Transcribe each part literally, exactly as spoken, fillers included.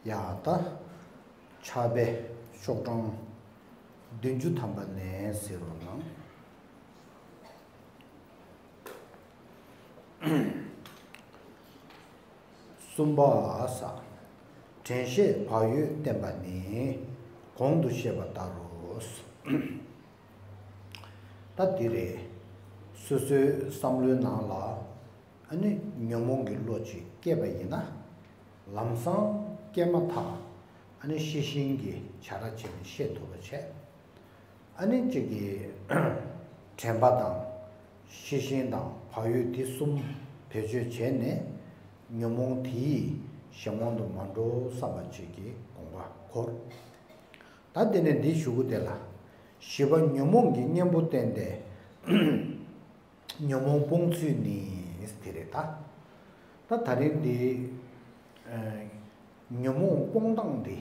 ཡ་ད། ཕྱག་དཔེ་ཤོག་གྲངས་བདུན་ཅུ་ཐམ་པ་ནས་གཟིགས་རོགས་གནང་། གསུམ་པ་ས། དྲན་ཤེས་བག་ཡོད་བསྟེན་པ་ནི། གོང་དུ་བཤད་པ་ལྟར་རོ། ད་འདི་རེད། སོ་སོའི་བསམ་བློའི་ནང་ལ་ཨ་ནི་ཉོན་མོངས་ཀྱི་བློ་ཅིག་སྐྱེས་པ་ཡིན་ན། ལམ་སང་སྐྱེས་མ་ཐག་ཨ་ནི་ཤེས་བཞིན་གྱི་བྱ་ར་བྱས་ནས་ཤེས་ཐུབ་པ་བྱས། ཨ་ནི་གཅིག་གིས་དྲན་པ་དང་། ཤེས་བཞིན་དང་བག་ཡོད་འདི་གསུམ་བེད་སྤྱོད་བྱས་ནས། ཉོན་མོངས་དེ་ཡིས་གཞན་དབང་དུ་མ་འགྲོ་བསམ་པ་ཅིག་གི་དགོངས་པ་འཁོར། ད་དེ་ནས་འདི་ཞུ་གི་དེ་ལ། བཞི་པ་ཉོན་མོངས་ཀྱི་གཉེན་པོ་བསྟེན་ཏེ། ཉོན་མོངས་སྤོང་ཚུལ་ནི་དེ་རེད་ད། ད་ད་རིང་འདི། ཉོན་མོངས་སྤོང་སྟངས་འདི་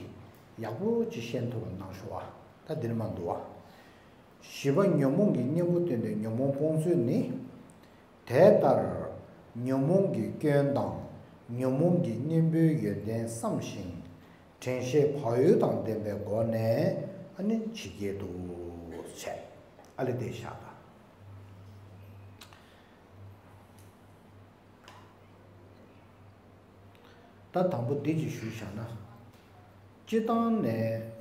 ཡག་པོ་ཅིག་ཤེས་ཐུབ་པ་གནང་ཤོག་ཨ། ད་འདིར་མ་འདུག་ཨ། བཞི་པ་ཉོན་མོངས་ཀྱི་གཉེན་པོ་བསྟེན་ཏེ་ཉོན་མོངས་སྤོང་ཚུལ་ནི། དེ་ལྟར་ཉོན་མོངས་ཀྱི་སྐྱོན་དང་ཉོན་མོངས་ཀྱི་གཉེན་པོའི་ཡོན་ཏན་བསམ་ཞིང་། དྲན་ཤེས་བག་ཡོད་དང་ལྡན་པའི་སྒོ་ནས་ཨ་ནི་ཇི་སྐད་དུ་བྱས། ཨ་ལེ་དེ་བཞག་ད། ད་དང་པོ་འདི་ཅིག་ཞུས་བཞག་ན། སྤྱིར་བཏང་ནས་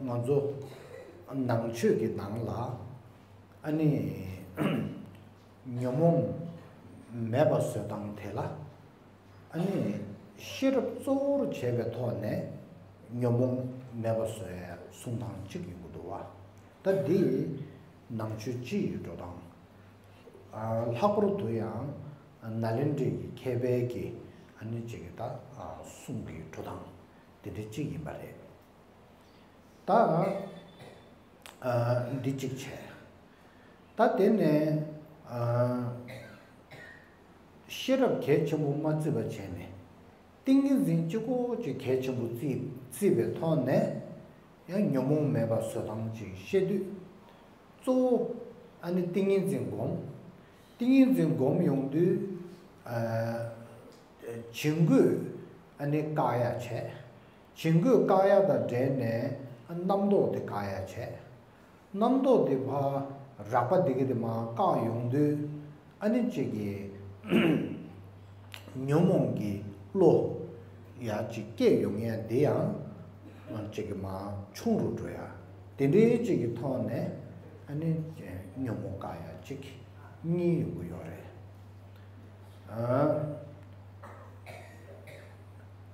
ང་ཚོ་ནང་ཆོས་ཀྱི་ནང་ལ་ཨ་ནི་ཉོན་མོངས་མེད་པ་བཟོ་སྟངས་དེ་ལ་ཨ་ནི་ཤེས་རབ་གཙོ་བོར་བྱས་པའི་ཐོག་ནས་ཉོན་མོངས་མེད་པ་བཟོ་ཡ་གསུང་སྟངས་གཅིག་ཡོང་གི་འདུག་བ། ད་འདི་ནང་ཆོས་སྤྱི་ཡི་འགྲོ་སྟངས། ལྷག་པར་དུ་ཡང་ནཱ་ལེནྡྲའི་མཁས་པའི་གི་ཨ་ནི་ཅིག་གི་ད་གསུང་གི་འགྲོ་སྟངས་དེ་འདྲ་གཅིག་ཡིན་པ་རེད། ད་འདི་གཅིག་བྱས། ད་དེ་ནས་ཤེས་རབ་གལ་ཆེན་པོ་མ་བརྩི་བ་བྱས་ནས། ཏིང་ངེ་འཛིན་གཅིག་པོ་ཅིག་གལ་ཆེན་པོ་བརྩིས་བརྩིས་པའི་ཐོག་ནས་ཡང་ཉོན་མོངས་མེད་པ་བཟོ་སྟངས་ཅིག་བཤད་དུས། གཙོ་བོ་ཨ་ནི་ཏིང་ངེ་འཛིན་སྒོམ། ཏིང་ངེ་འཛིན་སྒོམ་ཡོང་དུས་ཨ་བྱིང་རྒོད་ཨ་ནི་བཀག་ཡ་བྱས། བྱིང་རྒོད་བཀག་ཡ་དང་འབྲེལ་ནས་རྣམ་རྟོག་དེ་བཀག་ཡ་བྱས། རྣམ་རྟོག་དེ་ཕར་རགས་པ་དེ་ག་དེ་མར་བཀག་ཡོང་དུས་ཨ་ནི་གཅིག་གི་ཉོན་མོངས་ཀྱི་བློ་ཡ་གཅིག་སྐྱེས་ཡོང་ཡ་དེ་ཡང་གཅིག་གི་མར་ཆུང་རུ་འགྲོ་ཡ། དེ་འདྲའི་གཅིག་གི་ཐོག་ནས་ཨ་ནི་ཉོན་མོངས་བཀག་ཡ་གཅིག་གཉིས་ཡོང་གི་ཡོད་རེད།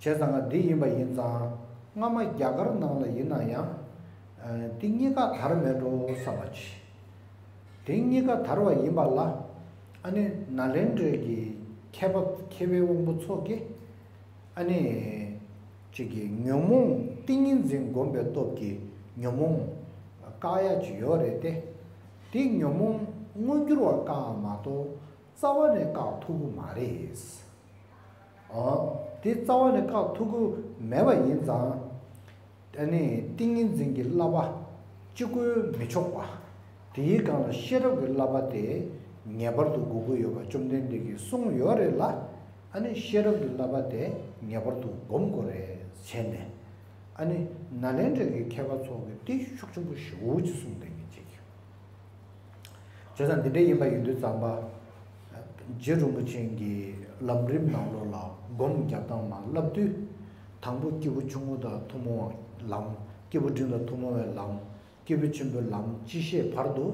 བྱས་ཙང་ང་འདི་ཡིན་པ་ཡིན་ཙང་སྔ་མ་རྒྱ་གར་ནང་ལ་ཡིན་ན་ཡང་འདི་གཉིས་ཀ་དར་མེད་འགྲོ་བསམ་པ་ཅིག་དེ་གཉིས་ཀ་དར་བ་ཡིན་པ་ལ་ཨ་ནི་ནཱ་ལེནྡྲའི་གི་མཁས་པ་མཁས་པའི་དབང་པོ་ཚོ་གིས་ཨ་ནི་གཅིག་གི་ཉོན་མོངས་ཏིང་ངེ་འཛིན་སྒོམ་པའི་སྟོབས་ཀྱིས་ཉོན་མོངས་བཀག་ཡ་ཅིག་ཡོད་རེད་དེ། དེ་ཉོན་མོངས་མངོན་གྱུར་བ་བཀག་མ་གཏོགས་རྩ་བ་ནས་བཀག་ཐུབ་ཀྱི་མ་རེད། ཨོ། དེ་རྩ་བ་ནས་བཀག་ཐུབ་ཀྱི་མེད་པ་ཡིན་ཙང་། ཨ་ནི་ཏིང་ངེ་འཛིན་གྱི་བསླབ་པ་གཅིག་པུས་མི་ཆོག་པ། དེའི་སྒང་ལ་ཤེས་རབ་ཀྱི་བསླབ་པ་དེ་ངེས་པར་དུ་དགོས་ཀྱི་ཡོད་པ་བཅོམ་ལྡན་འདས་ཀྱིས་གསུངས་ཡོད་རེད་ལ། ཨ་ནི་ཤེས་རབ་ཀྱི་བསླབ་པ་དེ་ངེས་པར་དུ་སྒོམ་དགོས་རེད་བྱས་ནས། ཨ་ནི་ནཱ་ལེནྡྲ་གི་མཁས་པ་ཚོ་གིས་དེ་ཤུགས་ཆེན་པོ་ཞེ་པོ་ཅིག་གསུངས་བསྡད་མཁན་ཅིག་བྱས་ཙང་འདི་འདྲ་ཡིན་པ་ཡིན་དུས་ཙམ་པ། རྗེ་རིན་པོ་ཆེ་གི་ལམ་རིམ་ནང་ལོགས་ལ་སྒོམ་རྒྱབ་སྟངས་མར་བསླབ་དུས། དང་པོ་སྐྱེས་བུ་ཆུང་ངུ་དང་ཐུན་མོང་བའི་ལམ། སྐྱེས་བུ་འབྲིང་དང་ཐུན་མོང་བའི་ལམ། སྐྱེས་བུ་ཆེན་པོའི་ལམ་སྤྱི་བཤད་བར་དུ།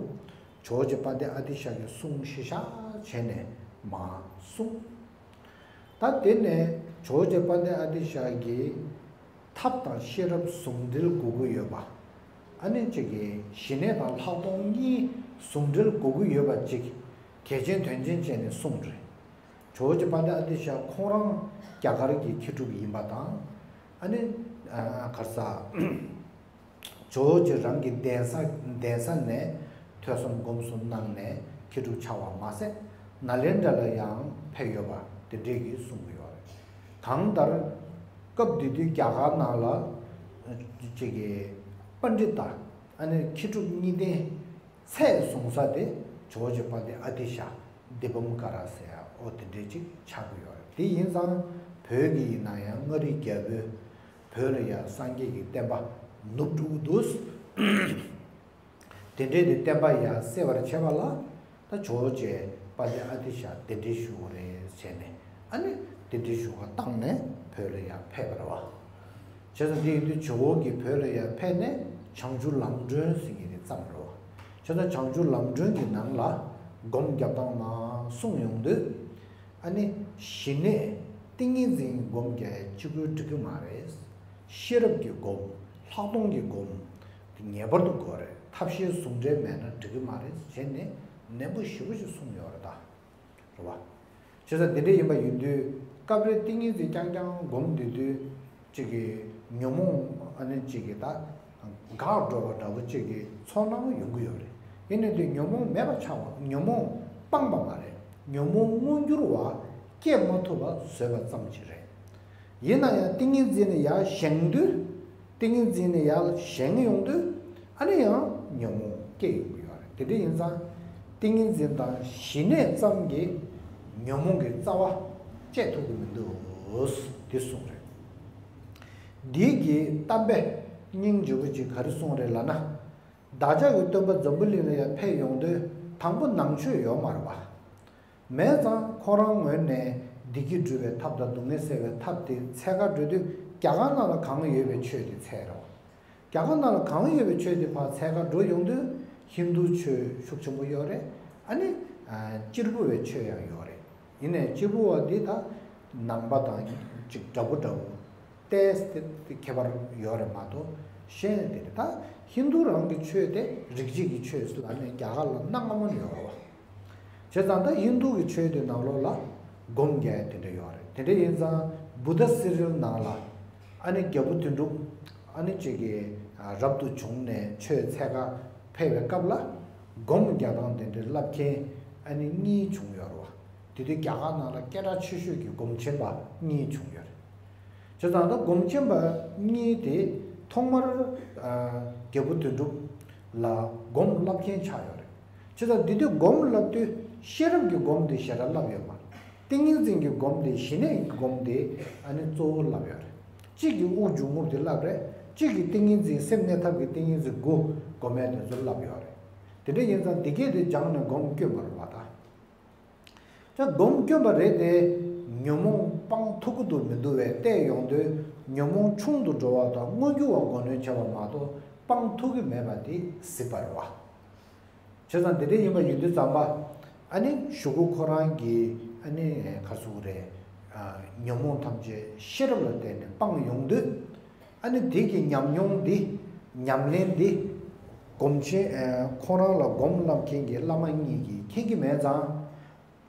ཇོ་བོ་རྗེ་དཔལ་ལྡན་ཨ་ཏི་ཤ་གི་གསུང་ཤེས་བྱ་བྱས་ནས་མར་གསུངས། ད་དེ་ནས་ཇོ་བོ་རྗེ་དཔལ་ལྡན་ཨ་ཏི་ཤ་གིས་ཐབས་དང་ཤེས་རབ་ཟུང་འབྲེལ་དགོས་ཀྱི་ཡོད་པ། ཨ་ནི་གཅིག་གིས་ཞི་གནས་དང་ལྷག་མཐོང་གཉིས་ཟུང་འབྲེལ་དགོས་ཀྱི་ཡོད་པ་གཅིག་གལ་ཆེན་དོན་ཆེན་བྱས་ནས་གསུངས་རེད། ཇོ་བོ་རྗེ་དཔལ་ལྡན་ཨ་ཏི་ཤ་ཁོང་རང་རྒྱ་གར་གྱི་མཁས་གྲུབ་ཡིན་པ་དང་། ཨ་ནི་ག་རེ་ཟ། ཇོ་བོ་རྗེ་རང་གི་གདན་ས་གདན་ས་ནས་ཐོས་བསམ་སྒོམ་གསུམ་གནང་ནས་མཁས་གྲུབ་ཆགས་པ་མ་ཟད། ནཱ་ལེནྡྲ་ལ་ཡང་ཕེབས་ཡོད་པ་དེ་འདྲས་ཀྱིས་གསུང་གི་ཡོད་རེད། གང་ལྟར་སྐབས་དེ་དུས་རྒྱ་གར་ནང་ལ་ཅིག་གི་པཎྜི་ཏ་ཨ་ནི་མཁས་གྲུབ་གཉིས་ལྡན་ཚད་བཟུང་ས་དེ་ཇོ་བོ་རྗེ་དཔལ་ལྡན་ཨ་ཏི་ཤ་དི་པཾ་ཀ་ར་ཟེར་ཡ་ཨོ་དེ་འདྲས་ཅིག་ཆགས་ཀྱི་ཡོད་རེད། དེ་ཡིན་ཙང་བོད་ཀྱི་ཡིན་ན་ཡང་མངའ་རིས་རྒྱལ་པོའི་ བོད་ལ་ཡང་སངས་རྒྱས་ཀྱི་བསྟན་པ་ནུབ་འགྲོ་གི་འདུག་དེ་འདྲའི་དེ་བསྟན་པ་ཡང་གསལ་བར་བྱེད་པ་ལ། ད་ཇོ་བོ་རྗེ་དཔལ་ལྡན་ཨ་ཏི་ཤ་གདན་འདྲེན་ཞུ་དགོས་རེད་བྱས་ནས། ཨ་ནི་གདན་འདྲེན་ཞུ་བ་བཏང་ནས་བོད་ལ་ཡང་ཕེབས་པ་རེད་བ། བྱས་ཙང་འདི་ཡིན་དུས་ཇོ་བོ་གིས་བོད་ལ་ཡང་ཕེབས་ནས་བྱང་ཆུབ་ལམ་སྒྲོན་ཟེར་མཁན་དེ་བརྩམས་པ་རེད་བ། བྱས་ཙང་བྱང་ཆུབ་ལམ་སྒྲོན་གྱི་ནང་ལ་སྒོམ་རྒྱབ་སྟངས་མར་གསུངས་ཡོང་དུས། ཨ་ནི་ཞི་གནས་ཏིང་ངེ་འཛིན་སྒོམ་རྒྱག་གཅིག་པུས་འགྲིག་གི་མ་རེད། ཤེས་རབ་ཀྱི་སྒོམ། ལྷག་མཐོང་གི་སྒོམ། དེ་ངེས་པར་དུ་དགོས་རེད། ཐབས་ཤེས་ཟུང་འབྲེལ་མེད་ན་འགྲིག་གི་མ་རེད་ཟེར་ནས་ནན་པོ་ཞེ་པོ་ཅིག་གསུངས་ཡོད་རེད་ད། རེད་བ། བྱས་ཙང་དེ་འདྲ་ཡིན་པ་ཡིན་དུས་སྐབས་རེ་ཏིང་ངེ་འཛིན་རྐྱང་རྐྱང་སྒོམ་སྡོད་དུས་གཅིག་གི་ཉོན་མོངས་ཨ་ནི་གཅིག་གི་ད་འགག་འགྲོ་བ་འདྲ་བོ་གཅིག་གི་ཚོར་སྣང་ཡོང་གི་ཡོད་རེད། ཡིན་ནའི་དེ་ཉོན་མོངས་མེད་པ་ཆགས་པ། ཉོན་མོངས་སྤངས་པ་མ་རེད། ཉོན་མོངས་མངོན་འགྱུར་བ་སྐྱེ་མ་ཐུབ་པ་བཟོས་པ་ཙམ་ཞིག་རེད། ཡིན་ན་ཡང་ཏིང་ངེ་འཛིན་ནས་ཡར་བཞེངས་དུས། ཏིང་ངེ་འཛིན་ནས་ཡར་བཞེངས་ཡོང་དུས། ཨ་ནི་ཡང་ཉོན་མོངས་སྐྱེ་ཡོང་གི་ཡོད་རེད། དེ་འདྲ་ཡིན་ཙང་ཏིང་ངེ་འཛིན་དང་ཞི་གནས་ཙམ་གྱིས་ཉོན་མོངས་ཀྱི་རྩ་བ་བཅད་ཐུབ་ཀྱི་མི་འདུག་དེ་གསུངས་རེད། འདིའི་གི་གཏམ་དཔེ་སྙིང་རྗེ་པོ་ཅིག་ག་རེ་གསུངས་རེད་ལབ་ན། བདག་ཅག་གི་སྟོན་པ་འཛམ་བུ་གླིང་ལ་ཡང་ཕེབས་ཡོང་དུས་དང་པོ་ནང་ཆོས་ཡོད་མ་རེད་པ། མེད་ཙང་ཁོ་རང་ངོས་ནས་བདེ་སྐྱིད་སྒྲུབ་པའི་ཐབས་དང་སྡུག་བསྔལ་སེལ་བའི་ཐབས་དེ་འཚོལ་ག་འགྲོ་དུས་རྒྱ་གར་ནང་ལ་གང་ཡོད་པའི་ཆོས་དེ་འཚོལ་རོགས། རྒྱ་གར་ནང་ལ་གང་ཡོད་པའི་ཆོས་དེ་ཕར་འཚོལ་ག་འགྲོ་ཡོང་དུས་ཧིན་རྡུ་ཆོས་ཤུགས་ཆེན་པོ་ཡོད་རེད། ཨ་ནི་གཅེར་བུ་བའི་ཆོས་ཡང་ཡོད་རེད། ཡིན་ནའི་གཅེར་བུ་བ་འདི་ད་ནང་པ་དང་ཅིག་འདྲ་པོ་འདྲ་པོ། ཏོག་ཙམ་ཁྱད་པར་ཡོད་རེད་མ་གཏོགས་གཞན་དེ་རེད། ད་ཧིན་རྡུ་རང་གི་ཆོས་དེ་རིག་བྱེད་ཀྱི་ཆོས་ལ་ནི་རྒྱ་གར་ལ་གནའ་སྔ་མོ་ནས་ཡོད་རེད་བ། བྱས་ཙང་ད་ཧིན་རྡུ་གི་ཆོས་དེ་ནང་ལོགས་ལ་སྒོམ་རྒྱག་ཡ་དེ་འདྲ་ཡོད་རེད། དེ་འདྲ་ཡིན་ཙང་བུདྡྷ་སི་རིལ་ནང་ལ་ཨ་ནི་རྒྱལ་པོ་དོན་གྲུབ་ཨ་ནི་གཅིག་གིས་རབ་ཏུ་བྱུང་ནས་ཆོས་འཚོལ་ག་ཕེབས་པའི་སྐབས་ལ་སྒོམ་རྒྱག་སྟངས་དེ་འདྲ་བསླབ་མཁན་ཨ་ནི་གཉིས་བྱུང་ཡོད་རེད་བ། དེ་དུས་རྒྱ་གར་ནང་ལ་སྐད་གྲགས་ཆེ་ཤོས་ཀྱི་སྒོམ་ཆེན་པ་གཉིས་བྱུང་ཡོད་རེད། བྱས་ཙང་ད་སྒོམ་ཆེན་པ་གཉིས་དེ་ཐོག་མར་ཨ་རྒྱལ་པོ་དོན་གྲུབ་ལ་སྒོམ་བསླབ་མཁན་ཆགས་ཡོད་རེད། བྱས་ཙང་དེ་དུས་སྒོམ་བསླབ་དུས་ཤེས་རབ་ཀྱི་སྒོམ་དེ་ཞེ་དྲག་བསླབ་ཡོད་མ་རེད། ཏིང་ངེ་འཛིན་གྱི་སྒོམ་དེ་ཞི་གནས་ཀྱི་སྒོམ་དེ་ཨ་ནི་གཙོ་བོ་བསླབ་ཡོད་རེད། གཅིག་གིས་དབུགས་འབྱུང་རྔུབ་དེ་བསླབ་རེད། གཅིག་གིས་ཏིང་ངེ་འཛིན་སེམས་གནས་ཐབས་ཀྱི་ཏིང་ངེ་འཛིན་དགུ་སྒོམ་ཡ་དེ་ཚོ་བསླབ་ཡོད་རེད། དེ་འདྲ་ཡིན་ཙང་དེ་སྐད་དེ་སྦྱངས་ནས་སྒོམ་སྐྱོན་པ་རེད་བ་ད། ད་སྒོམ་སྐྱོན་པ་རེད་དེ། ཉོན་མོངས་སྤང་ཐུབ་ཀྱི་འདུག་མི་འདུག་བས་བལྟས་ཡོང་དུས་ཉོན་མོངས་ཆུང་དུ་འགྲོ་བ་དང་མངོན་གྱུར་བ་མགོ་གནོན་བྱས་པ་མ་གཏོགས་སྤང་ཐུབ་ཀྱི་མེད་པ་དེ་གཟིགས་པ་རེད་བ། བྱས་ཙང་དེ་འདྲ་ཡིན་པ་ཡིན་དུས་ཙམ་པ། ཨ་ནི་གཞུག་གུ་ཁོ་རང་གིས་ཨ་ནི་ག་ཟེར་དགོས་རེད། ཨ་ཉོན་མོངས་ཐམས་ཅད་ཤེས་རབ་ལ་བརྟེན་ནས་སྤངས་ཡོང་དུས། ཨ་ནི་དེ་གི་ཉམས་མྱོང་འདི་ཉམས་ལེན་འདི་སྒོམ་ཆེན་ཨ་ཁོང་རང་ལ་སྒོམ་བསླབ་མཁན་གྱི་བླ་མ་གཉིས་ཀྱིས་མཁྱེན་གྱི་མེད་ཙང་།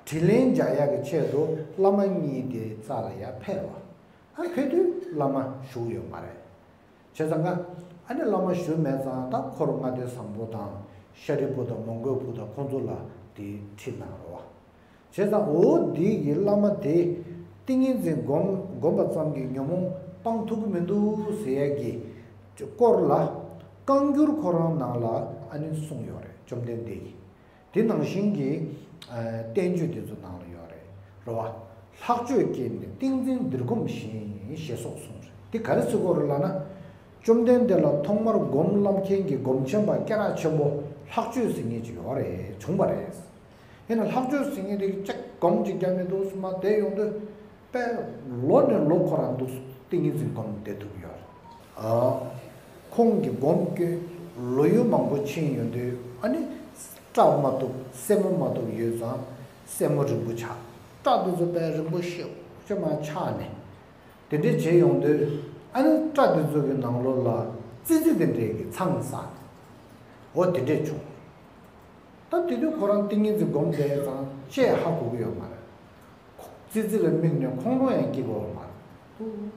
དྲིན་ལན་འཇལ་ཡག་གི་ཆེད་དུ་བླ་མ་གཉིས་དེ་རྩ་ལ་ཡར་ཕེབས་པ། ཨ་ཕེབས་དུས་བླ་མ་བཞུགས་ཡོད་མ་རེད། བྱས་ཙང་ཀ་ཨ་ནི་བླ་མ་བཞུགས་མེད་ཙང་ད་འཁོར་ལྔ་སྡེ་བཟང་པོ་དང་ཤཱ་རིའི་བུ་དང་མོའུ་འགལ་བུ་དང་ཁོང་ཚོ་ལ་དེ་ཁྲིད་གནང་རོགས། བྱས་ཙང་འོ་འདི་གི་བླ་མ་དེ་ཏིང་ངེ་འཛིན་སྒོམ་སྒོམ་པ་ཙམ་གྱིས་ཉོན་མོངས་སྤང་ཐུབ་ཀྱི་མི་འདུག་ཟེར་ཡག་གི་སྐོར་ལ་བཀའ་འགྱུར་ཁོ་རང་ནང་ལ་ཨ་ནི་གསུངས་ཡོད་རེད། བཅོམ་ལྡན་འདས་ཀྱིས། དེ་ནང་བཞིན་གྱི་ཨ་བསྟན་བཅོས་དེ་ཚོ་ནང་ལ་ཡོད་རེད། རེད་བ། ལྷག་སྤྱོད་བསྐྱེད་ནས་ཏིང་འཛིན་འདིར་སྒོམ་ཞིང་ཞེས་སོགས་གསུངས་རེད། དེ་ག་རེ་ཟེར་དགོས་རེད་ལབ་ན། བཅོམ་ལྡན་འདས་ལ་ཐོག་མར་སྒོམ་བསླབ་མཁན་གྱི་སྒོམ་ཆེན་པ་སྐད་གྲགས་ཆེན་པོ་ལྷག་སྤྱོད་ཟེར་མཁན་ཅིག་ཡོད་རེད། བྱུང་བ་རེད། ཡིན་ན་ལྷག་སྤྱོད་ཟེར་མཁན་དེ་གཅིག་སྒོམ་གཅིག་རྒྱབ་ནས་འདུག་སེ་མར་བསྡད་ཡོང་དུས། དཔེ་ལོ་ནས་ལོ་ཁོ་རང་འདུག་ཏིང་ངེ་འཛིན་སྒོམ་བསྡད་ཐུབ་ཡོད་རེད། ཨ། ཁོང་གི་སྒོམ་སྐྱོན་ལོ་ཡུན་མང་པོ་ཕྱིན་ཡོང་དུས་ཨ་ནི་སྐྲ་མ་གཏུབ་སེན་མོ་མ་གཏུབ་ཡོད་ཙང་སེན་མོ་རིང་པོ་ཆགས། སྐྲ་དེ་ཚོ་དཔེ་རིང་པོ་ཞེ་པོ་ཅིག་མར་ཆག་ནས་དེ་འདྲས་བྱས་ཡོང་དུས་ཨ་ནི་སྐྲ་དེ་ཚོ་གི་ནང་ལོགས་ལ་ཙི་ཙི་དེ་འདྲས་ཀྱི་ཚང་ས་འོ་དེ་འདྲས་བྱུང་། ད་དེ་དུས་ཁོ་རང་ཏིང་ངེ་འཛིན་སྒོམ་བསྡད་ཙང་ཅེས་ཧ་གོ་གི་ཡོད་མ་རེད། ཙི་ཙི་ལ་དམིགས་ནས་ཁོང་ཁྲོ་ཡང་སྐྱེ་གི་ཡོད་མ་རེད།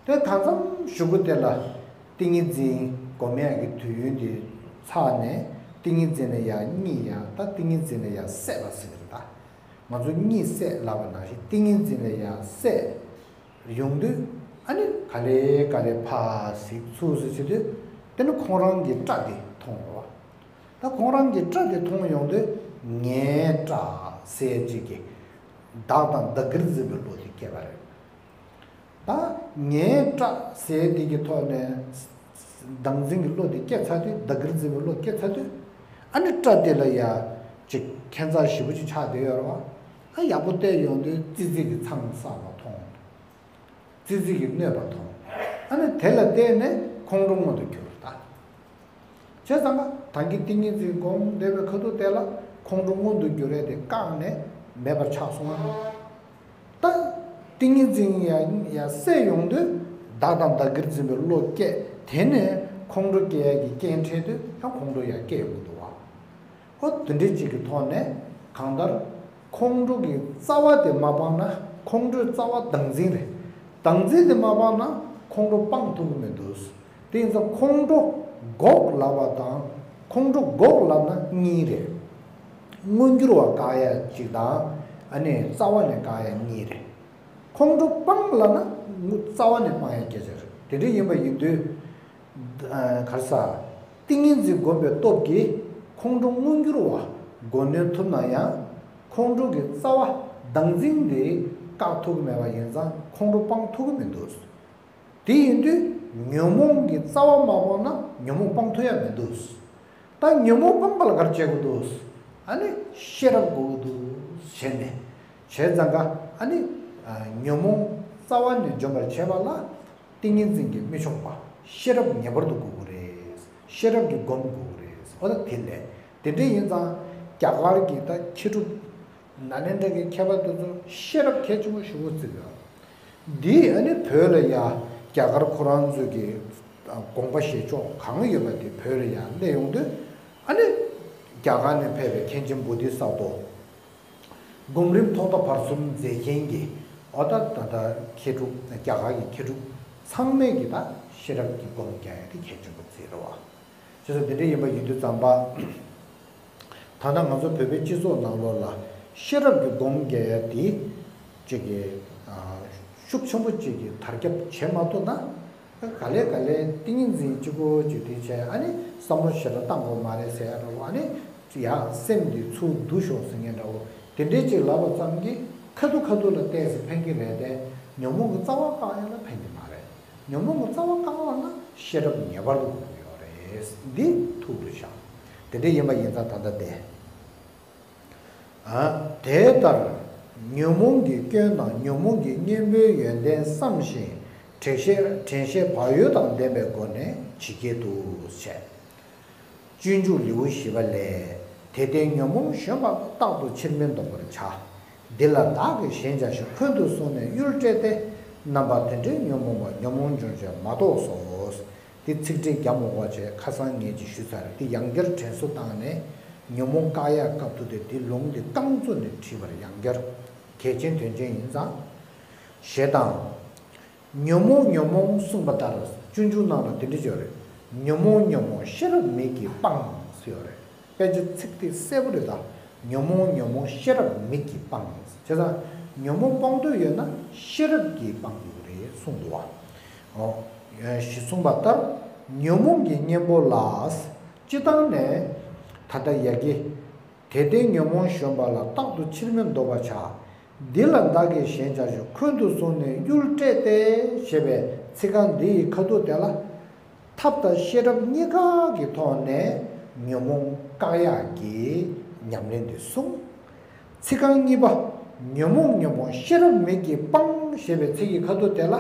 དེ་གང་འཚམ་གཞུག་གུ་དེ་ལ་ཏིང་ངེ་འཛིན་སྒོམ་ཡག་གི་དུས་ཡུན་དེ་ཚར་ནས་ཏིང་ངེ་འཛིན་ལ་ཡང་གཉིད་ཡང་ད་ཏིང་ངེ་འཛིན་ལ་ཡང་སད་པ་ཟེར་གི་རེད་ད། ང་ཚོ་གཉིད་སད་ལབ་པ་ནང་བཞིན་ཏིང་ངེ་འཛིན་ལ་ཡང་སད། ཡོང་དུས་ཨ་ནི་ག་ལེ་ག་ལེ་ཕར་གཟིགས་ཚུར་གཟིགས་བྱེད་དུས་དེ་ནི་ཁོང་རང་གི་སྐྲ་དེ་མཐོང་རོགས། ད་ཁོང་རང་གི་སྐྲ་དེ་མཐོང་ཡོང་དུས་ངའི་སྐྲ་ཟེར་ཅིག་གིས་བདག་དང་བདག་གིར་འཛིན་པའི་བློ་དེ་སྐྱེས་པ་རེད། ད་ངའི་སྐྲ་ཟེར་དེ་གི་ཐོག་ནས་བདག་འཛིན་གྱི་བློ་དེ་སྐྱེས་ཚར་དུས། བདག་གིར་འཛིན་པའི་བློ་སྐྱེས་ཚར་དུས། ཨ་ནི་སྐྲ་དེ་ལ་ཡ་ཅིག་ཁྱད་མཚར་ཞེ་པོ་ཅིག་ཆགས་བསྡད་ཡོད་རེད་བ། ཨ་ཡག་པོ་བལྟས་ཡོང་དུས་ཙི་ཙི་གི་ཚང་བསགས་པ་མཐོང་། ཙི་ཙི་གི་གནོད་པ་མཐོང་། ཨ་ནི་དེ་ལ་བརྟེན་ནས་ཁོང་ཁྲོ་མངོན་དུ་གྱུར་ད། བྱས་ཙང་ཀ་ད་གིན་ཏིང་ངེ་འཛིན་སྒོམ་བསྡད་པའི་ཁ་ཐུག་དེ་ལ་ཁོང་ཁྲོ་མངོན་དུ་གྱུར་ཡས་དེ་བཀག་ནས་མེད་པར་ཆགས་སོང་ང་། ད་ཏིང་ངེ་འཛིན་ཡ་ཡ་སད་ཡོང་དུས། བདག་དང་བདག་གིར་འཛིན་པའི་བློ་སྐྱེས། དེ་ནས་ཁོང་ཁྲོ་སྐྱེ་ཡ་གི་རྐྱེན་འཕྲད་དུས་ཡང་ཁོང་ཁྲོ་ཡ་སྐྱེ་ཡོང་གི་འདུག་བ། ཨོ་དེ་འདྲའི་ཅིག་གི་ཐོག་ནས་གང་ལྟར་ཁོང་ཁྲོ་གི་རྩ་བ་དེ་མ་སྤངས་ན། ཁོང་ཁྲོའི་རྩ་བ་བདག་འཛིན་རེད། བདག་འཛིན་དེ་མ་སྤངས་ན་ཁོང་ཁྲོ་སྤང་ཐུབ་ཀྱི་མི་འདུག། དེ་ཡིན་ཙང་ཁོང་ཁྲོ་འགོག་ལབ་པ་དང་། ཁོང་ཁྲོ་འགོག་ལབ་ན་གཉིས་རེད། མངོན་གྱུར་བ་བཀག་ཡ་གཅིག་དང་། ཨ་ནི་རྩ་བ་ནས་བཀག་ཡ་གཉིས་རེད། ཁོང་ཁྲོ་སྤང་ལབ་ན་རྩ་བ་ནས་སྤང་ཡ་སྐད་ཆ་རེད། དེ་འདྲ་ཡིན་པ་ཡིན་དུས། ག་རེ་ཟ། ཏིང་ངེ་འཛིན་སྒོམ་པའི་སྟོབས་ཀྱིས་ཁོང་ཁྲོ་མངོན་གྱུར་བ་མགོ་གནོན་ཐུབ་ན་ཡང་། ཁོང་ཁྲོ་གི་རྩ་བ་བདག་འཛིན་དེ་བཀག་ཐུབ་ཀྱི་མེད་པ་ཡིན་ཙང་ཁོང་ཁྲོ་སྤང་ཐུབ་ཀྱི་མི་འདུག། དེ་ཡིན་དུས་ཉོན་མོངས་ཀྱི་རྩ་བ་མ་སྤངས་ན་ཉོན་མོངས་སྤང་ཐུབ་ཡ་མི་འདུག། ད་ཉོན་མོངས་སྤང་པ་ལ་ག་རེ་བྱེད་དགོས་འདུག། ཨ་ནི་ཤེས་རབ་དགོས་ཀྱི་འདུག་བྱས་ནས། བྱས་ཙང་ཀ་ཨ་ནི་ཉོན་མོངས་རྩ་བ་ནས་འཇོམས་པར་བྱེད་པ་ལ། ཏིང་ངེ་འཛིན་གྱིས་མི་ཆོག་པ། ཤེས་རབ་ངེས་པར་དུ་དགོས་ཀྱི་རེད། ཤེས་རབ་ཀྱི་སྒོམ་དགོས་ཀྱི་རེད། འོ་ད་དེ་ལས་དེ་འདྲ་ཡིན་ཙང་རྒྱ་གར་གྱི་ད་མཁས་གྲུབ་ནཱ་ལེནྡྲ་གི་མཁས་པ་དེ་ཚོ་ཤེས་རབ་གལ་ཆེན་པོ་ཞེ་པོ་བརྩི་གི་ཡོད། འདི་ཨ་ནི་བོད་ལ་ཡ་རྒྱ་གར་ཁོ་རང་ཚོས་ཀྱི་དགོངས་པ་བཞེས་ཕྱོགས་གང་ཡོད་པ་དེ་བོད་ལ་ཡ་སླེབས་ཡོང་དུས། ཨ་ནི་རྒྱ་གར་ནས་ཕེབས་པའི་མཁན་ཆེན་བོ་དྷི་ས་ཏྭ། སྒོམ་རིམ་ཐོག་མཐའ་བར་གསུམ་མཛད་མཁན་གྱི། འོ་ད་ད་ལྟ་མཁས་གྲུབ། རྒྱ་གར་གྱི་མཁས་གྲུབ་ཚང་མས་ཀྱི་ད་ཤེས་རབ་ཀྱི་སྒོམ་རྒྱག་ཡ་དེ་གལ་ཆེན་པོ་བརྩིས་རེད་བ། བྱས་ཙང་དེ་འདྲ་ཡིན་པ་ཡིན་དུས་ཙམ་པ། ད་ལྟ་ང་ཚོ་བོད་པའི་སྤྱི་ཚོགས་ནང་ལོགས་ལ་ཤེས་རབ་ཀྱི་སྒོམ་རྒྱག་ཡ་དེ་ཅིག་གི་ཤུགས་ཆེན་པོ་ཅིག་གི་དར་ཁྱབ་བྱེད་མ་ཐུབ་ན། ག་ལེ་ག་ལེ་ཏིང་ངེ་འཛིན་གཅིག་པོ་ཅིག་དེ་བྱས། ཨ་ནི་བསམ་བློ་ཞེ་དྲག་བཏང་དགོས་མ་རེད་ཟེར་ཡ་འདྲ་བོ། ཨ་ནི་ཡང་སེམས་འདི་ཚུར་བསྡུ་ཤོག་ཟེར་མཁན་འདྲ་བོ། དེ་འདྲའི་ཅིག་ལབ་པ་ཙམ་གྱིས་ཁ་ཐུག་ཁ་ཐུག་ལ་ཏོག་ཙམ་ཕན་གྱི་རེད་དེ། ཉོན་མོངས་ཀྱི་རྩ་བ་བཀག་ཡ་ལ་ཕན་གྱི་མ་རེད། ཉོན་མོངས་ཀྱི་རྩ་བ་བཀག་པ་ན་ཤེས་རབ་ངེས་པར་དུ་དགོས་ཀྱི་ཡོད་རེད། འདི་ཐུགས་ལ་བཞག། དེ་འདྲ་ཡིན་པ་ཡིན་ཙང་ད་ལྟ་དེ། དེ་ལྟར་ཉོན་མོངས་ཀྱི་སྐྱོན་དང་ཉོན་མོངས་ཀྱི་གཉེན་པོའི་ཡོན་ཏན་བསམ་ཞིང་དྲན་ཤེས། དྲན་ཤེས་བག་ཡོད་དང་ལྡན་པའི་སྒོ་ནས་ཇི་སྐད་དུ་བྱས། སྤྱོད་འཇུག་ལེའུ་བཞི་པ་ལས། དེ་ལྟའི་ཉོན་མོངས་གཞོམ་པ་ལ། རྟག་ཏུ་ཕྱིར་མི་ལྡོག་པར་བྱ། འདི་ལ་བདག་གིས་ཞེན་བྱ་ཞིང་། འཁོན་དུ་བཟུང་ནས་གཡུལ་སྤྲད་དེ། རྣམ་པ་དེ་འདྲའི་ཉོན་མོངས་པ། ཉོན་མོངས་འབྱུང་བྱེད་མ་གཏོགས་སོ། འདི་ཚིག་ཕྲད་རྒྱབ་མ་དགོས་པ་བྱས། ཁ་སང་ངས་ཅིག་ཞུས་ཚར། འདི་ཡང་བསྐྱར་དྲན་གསོ་བཏང་ནས། ཉོན་མོངས་བཀག་ཡག་སྐབས་དུས་དེ་འདི་ལུང་འདི་རྐང་བཙུགས་ནས་བྲིས་པར་ཡང་བསྐྱར། གལ་ཆེན་དོན་ཆེན་ཡིན་ཙང་། ཞེ་སྡང་། ཉོན་མོངས་ཉོན་མོངས་གསུངས་པ་ལྟར། སྤྱོད་འཇུག་ནང་ལ་འདི་འདྲ་ཅིག་ཡོད་རེད། ཉོན་མོངས་ཉོན་མོངས་ཤེས་རབ་མིག་གིས་སྤང་ཟེར་ཡོད་རེད། དཔེ་ཆ་ཚིག་དེ་གསལ་པོ་རེད་ད། ཉོན་མོངས་ཉོན་མོངས་ཤེས་རབ་མིག་གིས་སྤང་། བྱས་ཙང་ཉོན་མོངས་སྤང་འདོད་ཡོད་ན་ཤེས་རབ་ཀྱིས་སྤང་དགོས་ཀྱི་རེད་གསུངས་འདུག་བ། ཨོ། ཞེས་གསུངས་པ་ལྟར། ཉོན་མོངས་ཀྱི་གཉེན་པོ་ལ། སྤྱིར་བཏང་ནས་ད་ལྟ་ཡ་གི། དེ་ལྟའི་ཉོན་མོངས་གཞོམ་པ་ལ། རྟག་ཏུ་ཕྱིར་མི་ལྡོག་པར་བྱ། འདི་ལ་བདག་གིས་ཞེན་བྱ་ཞིང་། འཁོན་དུ་བཟུང་ནས་གཡུལ་སྤྲད་དེ། ཞེས་པའི་ཚིག་རྐང་འདི་ཡི་ཁ་ཐུག་དེ་ལ། ཐབས་དང་ཤེས་རབ་གཉིས་ཀ་གི་ཐོག་ནས་ཉོན་མོངས་བཀག་ཡག་གི་ཉམས་ལེན་འདི་གསུངས། ཚིག་རྐང་གཉིས་པ། ཉོན་མོངས་ཉོན་མོངས་ཤེས་རབ་མིག་གིས་སྤང་ཞེས་པའི་ཚིག་གི་ཁ་ཐུག་དེ་ལ།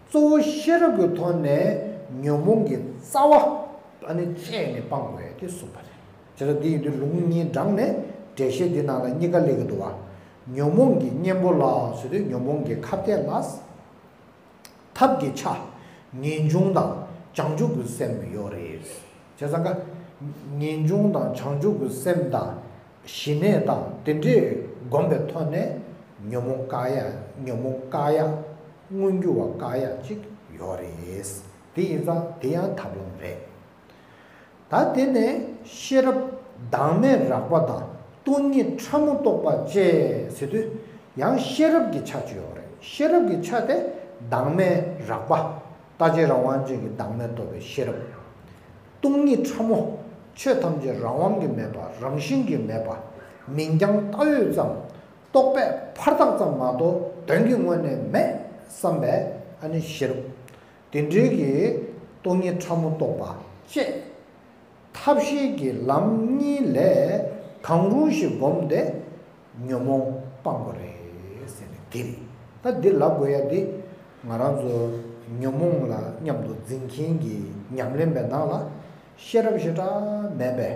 གཙོ་བོ་ཤེས་རབ་ཀྱི་ཐོག་ནས་ཉོན་མོངས་ཀྱི་རྩ་བ་ཨ་ནི་བཅད་ནས་སྤང་དགོས་ཏེ་གསུངས་པ་རེད། བྱས་ཙང་འདི་ཡིན་དུས་ལུང་གཉིས་དྲངས་ནས་འགྲེལ་བཤད་འདི་ནང་ལ་གཉིས་ཀ་སླེབས་ཀྱི་འདུག་བ། ཉོན་མོངས་ཀྱི་གཉེན་པོ་ལ་ཟེར་དུས་ཉོན་མོངས་ཀྱི་ཁ་གཏད་ལ། ཐབས་ཀྱི་ཆ། ངེས་འབྱུང་དང་བྱང་ཆུབ་ཀྱི་སེམས་ཡོད་རེད། བྱས་ཙང་ཀ། ངེས་འབྱུང་དང་བྱང་ཆུབ་ཀྱི་སེམས་དང་། ཞི་གནས་དང་དེ་འདྲས་བསྒོམས་པའི་ཐོག་ནས་ཉོན་མོངས་བཀག་ཡ། ཉོན་མོངས་བཀག་ཡ། མངོན་གྱུར་བ་བཀག་ཡ་ཅིག་ཡོད་རེད། དེ་ཡིན་ཙང་དེ་ཡང་ཐབས་ལམ་རེད། ད་དེ་ནས་ཤེས་རབ་བདག་མེད་རགས་པ་དང་སྟོང་ཉིད་ཕྲ་མོ་རྟོགས་པ་བཅས་ཟེར་དུས། ཡང་ཤེས་རབ་ཀྱི་ཆ་ཅིག་ཡོད་རེད། ཤེས་རབ་ཀྱི་ཆ་དེ་བདག་མེད་རགས་པ། རྟག་གཅིག་རང་དབང་ཅན་གྱི་བདག་མེད་རྟོགས་པའི་ཤེས་རབ། སྟོང་ཉིད་ཕྲ་མོ། ཆོས་ཐམས་ཅད་རང་དབང་གིས་མེད་པ། རང་བཞིན་གྱིས་མེད་པ། མིང་རྐྱང་ལྟ་འོས་ཙམ། རྟོག་པས་ཕར་བཏགས་ཙམ་མ་གཏོགས་དོན་གྱི་ངོས་ནས་མེད་བསམ་པའི་ ཨ་ནི་ཤེས་རབ། དེ་འདྲའི་གི་སྟོང་ཉིད་ཕྲ་མོ་རྟོགས་པ་བཅས། ཐབས་ཤེས་ཀྱི་ལམ་གཉིས་ལས་གང་རུང་ཞིག་བསྒོམས་ཏེ་ཉོན་མོངས་སྤང་དགོས་རེད་ཟེར་ནས་དེ་རེད། ད་འདི་ལབ་དགོས་ཡ་འདི་ང་རང་ཚོ་ཉོན་མོངས་ལ་མཉམ་དུ་འཛིན་མཁན་གྱི་ཉམས་ལེན་པའི་ནང་ལ་ཤེས་རབ་ཞེ་དྲག་མེད་པའི་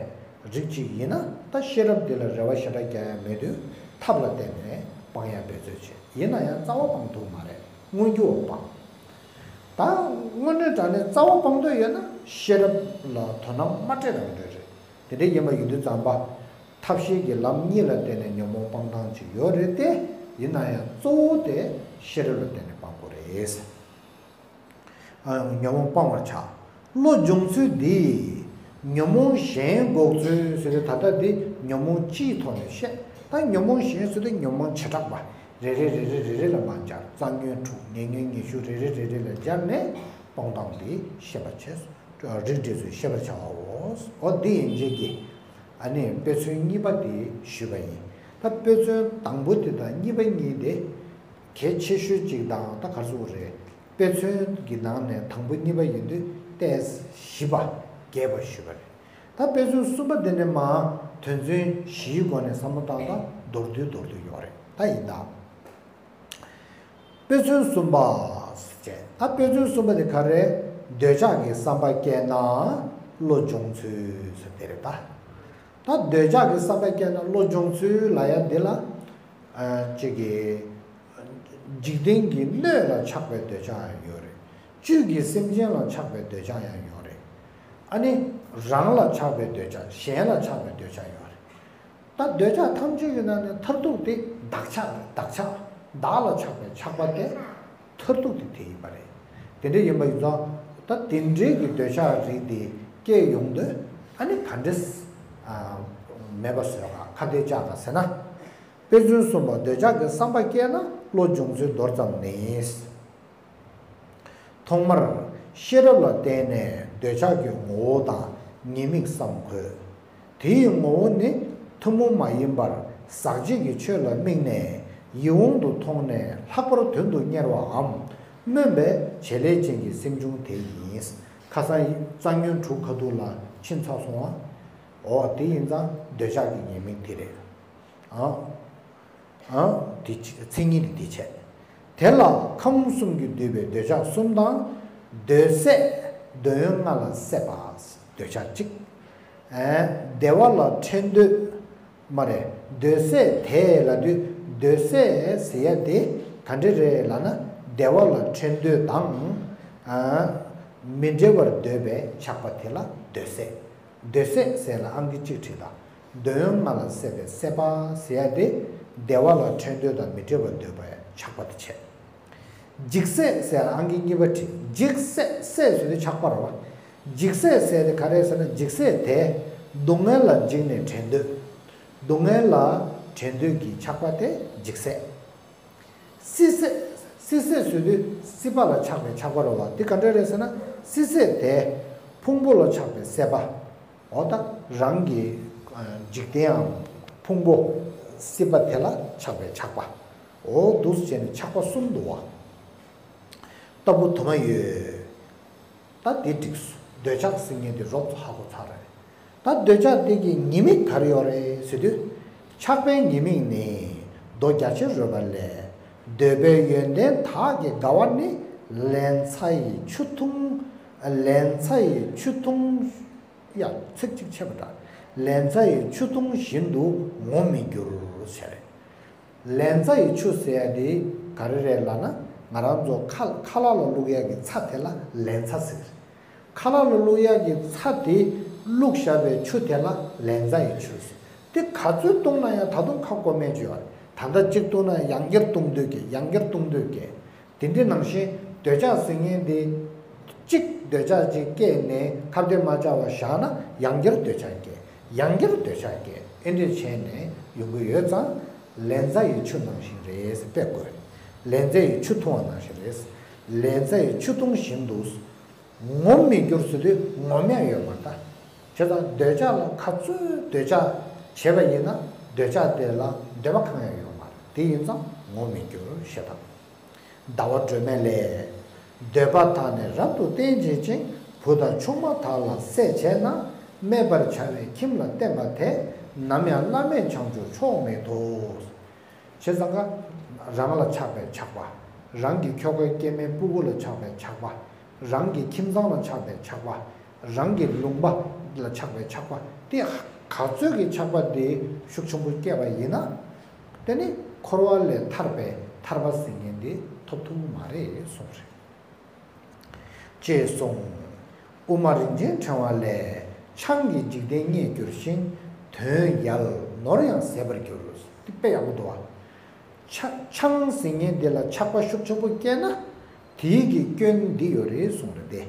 རིགས་གཅིག་ཡིན་ན། ད་ཤེས་རབ་འདི་ལ་རེ་བ་ཞེ་དྲག་རྒྱག་ཡ་མེད་དུས་ཐབས་ལ་བརྟེན་ནས་སྤང་ཡ་འབད་རྩོལ་བྱེད། ཡིན་ན་ཡང་རྩ་བ་སྤང་ཐུབ་མ་རེད། མངོན་གྱུར་བ་སྤང་། ད་དངོས་གནས་དྲང་གནས་རྩ་བ་སྤང་འདོད་ཡོད་ན་ཤེས་རབ་ལ་དོ་སྣང་མ་སྤྲད་རང་འདོད་རེད། དེ་འདྲ་ཡིན་པ་ཡིན་དུས་ཙམ་པ། ཐབས་ཤེས་ཀྱི་ལམ་གཉིས་ལ་བརྟེན་ནས་ཉོན་མོངས་སྤང་སྟངས་ཅིག་ཡོད་རེད་དེ། ཡིན་ན་ཡང་གཙོ་བོ་དེ་ཤེས་རབ་ལ་བརྟེན་ནས་སྤང་དགོས་རེད། ཨ། ཉོན་མོངས་སྤང་བར་བྱ། བློ་སྦྱོང་ཚུལ་འདི། ཉོན་མོངས་གཞན་འགོག་ཚུལ་ཟེར་ཏེ། ད་ལྟ་འདི་ཉོན་མོངས་སྤྱིའི་ཐོག་ནས་བཤད། ད་ཉོན་མོངས་གཞན་ཟེར་དུས་ཉོན་མོངས་བྱེ་བྲག་པ་རེ་རེ་རེ་རེ་རེ་རེ་ལ་མར་སྦྱར། རྩ་ཉོན་དྲུག་ཉེ་ཉོན་ཉི་ཤུ་རེ་རེ་རེ་རེ་ལ་སྦྱར་ནས་སྤོང་སྟངས་འདི་ཤེས་པར་བྱས་སོ། རིགས་འགྲེ་ཚུལ་ཤེས་པར་བྱའོ། འོ་འདི་ཡན་ཆད་ཀྱི་ཨ་ནི་དཔེ་མཚོན་གཉིས་པ་དེ་ཞུས་པ་ཡིན། ད་དཔེ་མཚོན་དང་པོ་དེ་དང་གཉིས་པ་གཉིས་དེ་གལ་ཆེ་ཤོས་གཅིག་དང་། ད་ག་རེ་ཟེར་དགོས་རེད། དཔེ་མཚོན་གྱི་ནང་ནས་དང་པོ་གཉིས་པ་ཡིན་དུས་ཏོག་ཙམ་ཞིབ་པ་རྒྱས་པ་ཞུས་པ་རེད། ད་དཔེ་མཚོན་གསུམ་པ་འདི་ནས་མར་དོན་ཚན་བཞིའི་སྒོ་ནས་བསམ་བློ་བཏང་སྟངས་མདོར་བསྡུས་མདོར་བསྡུས་ཡོད་རེད། ད་ཡིན་ད། དཔེ་མཚོན་གསུམ་པ། ཅེས། ད་དཔེ་མཚོན་གསུམ་པ་དེ་ག་རེ། འདོད་ཆགས་ཀྱི་བསམ་པ་སྐྱེས་ན་བློ་སྦྱོང་ཚུལ་ཟེར་དེ་རེད་ད། ད་འདོད་ཆགས་ཀྱི་བསམ་པ་སྐྱེས་ན་བློ་སྦྱོང་ཚུལ་ལབ་ཡ་འདི་ལ། ཨ། གཅིག་གིས་འཇིག་རྟེན་གྱི་སྣོད་ལ་ཆགས་པའི་འདོད་ཆགས་ཡང་ཡོད་རེད། བཅུད་ཀྱི་སེམས་ཅན་ལ་ཆགས་པའི་འདོད་ཆགས་ཡང་ཡོད་རེད། ཨ་ནི་རང་ལ་ཆགས་པའི་འདོད་ཆགས། གཞན་ལ་ཆགས་པའི་འདོད་ཆགས་ཡོད་རེད། ད་འདོད་ཆགས་ཐམས་ཅད་ཀྱི་ནང་ནས་མཐར་ཐུག་དེ་བདག་ཆགས་རེད། བདག་ཆགས། བདག་ལ་ཆགས་པའི་ཆགས་པ་དེ་མཐར་ཐུག་དེ་དེ་ཡིན་པ་རེད། དེ་འདྲ་ཡིན་པ་ཡིན་ཙང་། ད་དེ་འདྲའི་གི་འདོད་ཆགས་རིགས་དེ་སྐྱེ་ཡོང་དུས་ཨ་ནི་ག་འདྲས། ཨ། མེད་པ་བཟོ་ག་ཁ་གཏད་བཅག་ག་ཟེར་ན། དཔེ་མཚོན་གསུམ་པ། འདོད་ཆགས་ཀྱི་བསམ་པ་སྐྱེས་ན་བློ་སྦྱོང་ཚུལ་མདོར་ཙམ་ནི། ཐོག་མར་ཤེས་རབ་ལ་བརྟེན་ནས་འདོད་ཆགས་ཀྱི་ངོ་བོ་དང་ཉེས་དམིགས་བསམ་དགོས། དེའི་ངོ་བོ་ནི་ཐུན་མོང་མ་ཡིན་པར་ཟག་བཅས་ཀྱི་ཆོས་ལ་དམིགས་ནས་ཡིད་འོང་དུ་མཐོང་ནས་ལྷག་པར་དོན་དུ་གཉེར་བའམ་སྨོན་པའི་བྱེད་ལས་ཅན་གྱི་སེམས་བྱུང་དེ་ཡིན། ཁ་སང་རྩ་ཉོན་དྲུག་ཁ་ཐུག་ལ་ཕྱིན་ཚར་སོང་ཨ། འོ་དེ་ཡིན་ཙང་འདོད་ཆགས་ཀྱི་ཉེས་དམིགས་དེ་རེད། ཨང་། ཨང་། དེ་ཆ་མཚན་ཉིད་དེ་དེ་བྱས། དེ་ལ་ཁམས་གསུམ་གྱིས་བསྡུས་པའི་འདོད་ཆགས་གསུམ་དང་། འདོད་སྲེད། འདོད་ཡོན་ལྔ་ལ་སྲེད་པ། འདོད་ཆགས་གཅིག་ཨ། བདེ་བ་ལ་འཕྲད་འདོད། མ་རེད། འདོད་སྲེད་དེ་ལབ་དུས་འདོད་སྲེད་ཟེར་ཡ་དེ་ག་འདྲ་རེད་ལབ་ན། བདེ་བ་ལ་འཕྲད་འདོད་དང་། ཨ། མི་འབྲལ་བར་འདོད་པའི་ཆགས་པ་དེ་ལ་འདོད་སྲེད། འདོད་སྲེད་ཟེར་ལ་ཨང་ཀི་གཅིག་བྲིས་དང་། འདོད་ཡོན་ལྔ་ལ་སྲེད་པའི་སྲེད་པ་ཟེར་ཡ་དེ་བདེ་བ་ལ་འཕྲད་འདོད་དང་མི་འབྲལ་བར་འདོད་པའི་ཆགས་པ་དེ་བྱས། འཇིགས་སྲེད་ཟེར་ལ་ཨང་ཀི་གཉིས་པ་བྲིས། འཇིགས་སྲེད། སྲེད་ཟེར་དུས་ཆགས་པ་རེད་བ། འཇིགས་སྲེད་ཟེར་དེ་ག་རེ་ཟེར་ན། འཇིགས་སྲེད་དེ་སྡུག་བསྔལ་ལ་འཇིགས་ནས་དྲན་འདོད། སྡུག་བསྔལ་ལ་དྲན་འདོད་ཀྱི་ཆགས་པ་དེ་འཇིགས་སྲེད། སྲིད་སྲེད། སྲིད་སྲེད་ཟེར་དུས་སྲིད་པ་ལ་ཆགས་པའི་ཆགས་པ་རེད་བ། དེ་ག་འདྲ་རེད་ཟེར་ན། སྲིད་སྲེད་དེ་ཕུང་པོ་ལ་ཆགས་པའི་སྲེད་པ། འོ་ད་རང་གི་འཇིག་རྟེན་འམ་ཕུང་པོ་སྲིད་པ་དེ་ལ་ཆགས་པའི་ཆགས་པ། འོ་འདུག་སེ་བྱས་ནས་ཆགས་པ་གསུམ་འདུག་བ། ལྟ་བུ་དུ་མ་ཡོད། ད་འདི་འགྲིགས་སོང་། འདོད་ཆགས་ཟེར་མཁན་དེ་རོབ་ཙམ་ཧ་གོ་ཚར་རེད། ད་འདོད་ཆགས་དེ་གི་ཉེས་དམིགས་ག་རེ་ཡོད་རེད་ཟེར་དུས། ཆགས་པའི་ཉེས་དམིགས་ནི། མདོ་རྒྱ་ཆེར་རོལ་པ་ལས། འདོད་པའི་ཡོན་ཏན་དག་གི་དགའ་བ་ནི། ལན་ཚྭ་ཡི་ཆུ་འཐུང་། ལན་ཚྭ་ཡི་ཆུ་འཐུང་། ཡ། ཚིག་གཅིག་ཆད་པ་འདྲ། ལན་ཚྭ་ཡི་ཆུ་འཐུང་བཞིན་དུ་ངོམས་མི་འགྱུར་ཟེར། ལན་ཚྭ་ཡི་ཆུ་ཟེར་ཡ་དེ་ག་རེ་རེད་ལབ་ན། ང་རང་ཚོ་ཁ་ཁ་ལག་ལ་བླུག་ཡ་གི་ཚྭ་དེ་ལ་ལན་ཚྭ་ཟེར། ཁ་ལག་ལ་བླུག་ཡ་གི་ཚྭ་དེ་བླུགས་བཞག་པའི་ཆུ་དེ་ལ་ལན་ཚྭ་ཡི་ཆུ་ཟེར། དེ་ག་ཚོད་བཏུང་ན་ཡང་ད་དུང་ཁ་སྐོམ་མེད་ཅིག་ཡོད་རེད། ད་ལྟ་གཅིག་བཏུང་ན་ཡང་བསྐྱར་བཏུང་འདོད་སྐྱེ། ཡང་བསྐྱར་བཏུང་འདོད་སྐྱེ། དེ་འདྲའི་ནང་བཞིན་འདོད་ཆགས་ཟེར་མཁན་དེ། གཅིག་འདོད་ཆགས་ཅིག་སྐྱེས་ནས་ཁ་གཏད་མ་བཅག་པ་བཞག་ན་ཡང་བསྐྱར་འདོད་ཆགས་སྐྱེ། ཡང་བསྐྱར་འདོད་ཆགས་སྐྱེ། ཨེ་འདྲ་བྱས་ནས་ཡོང་གི་ཡོད་ཙང་། ལན་ཚྭ་ཡི་ཆུ་ནང་བཞིན་རེད་ཟེར་དཔེ་བཀོད། ལན་ཚྭ་ཡི་ཆུ་འཐུང་བ་ནང་བཞིན་རེད། ལན་ཚྭ་ཡི་ཆུ་འཐུང་བཞིན་དུ། ངོམས་མི་འགྱུར་ཟེར་དུས་ངོམས་ཡ་ཡོད་མ་རེད་ད། བྱས་ཙང་འདོད་ཆགས་ལ་ག་ཚོད་འདོད་ཆགས་བྱས་པ་ཡིན་ན་འདོད་ཆགས་དེ་ལ་འདོད་པ་གང་ཡང་ཡོད་མ་རེད། དེ་ཡིན་ཙང་ངོམས་མི་འགྱུར་ཞེས་དང་། ཟླ་བ་སྒྲོན་མེ་ལས། འདོད་པ་དག་ནི་རབ་ཏུ་བསྟེན་བྱེད་ཅིང་། བུ་དང་ཆུང་མ་དག་ལ་སྲས་བྱས་ན། སྨད་པར་བྱ་བའི་ཁྱིམ་ལ་བསྟེན་པ་དེས། ནམ་ཡང་བླ་མེད་བྱང་ཆུབ་མཆོག་མི་ཐོབ། བྱས་ཙང་ཀ། རང་ལ་ཆགས་པའི་ཆགས་པ། རང་གི་ཁྱོ་གའི་སྐྱེ་དམན་སྤུ་གུ་ལ་ཆགས་པའི་ཆགས་པ། རང་གི་ཁྱིམ་ཚང་ལ་ཆགས་པའི་ཆགས་པ། རང་གི་ལུང་པ་ལ་ཆགས་པའི་ཆགས་པ་དེ། ག་ཚོད་ཀྱི་ཆགས་པ་དེ་ཤུགས་ཆེན་པོ་སྐྱེས་པ་ཡིན་ན། དེ་ནི་འཁོར་བ་ལས་ཐར་པའི་ཐར་པ་ཟེར་མཁན་དེ་ཐོབ་ཐུབ་ཀྱི་མ་རེད་གསུངས་རེད། ཅེས་གསུངས། དབུ་མ་རིན་ཆེན་ཕྲེང་བ་ལས། ཆང་གིས་འཇིག་རྟེན་བརྙས་འགྱུར་ཞིང་། དོན་ཡལ་ནོར་ཡང་ཟད་པར་འགྱུར། འདི་དཔེ་ཡག་པོ་འདུག་བ། ཆ་ཆང་ཟེར་མཁན་འདི་ལ་ཆགས་པ་ཤུགས་ཆེན་པོ་སྐྱེས་ན། དེའི་གི་སྐྱོན་འདི་ཡོད་རེད་གསུངས་རེད་དེ།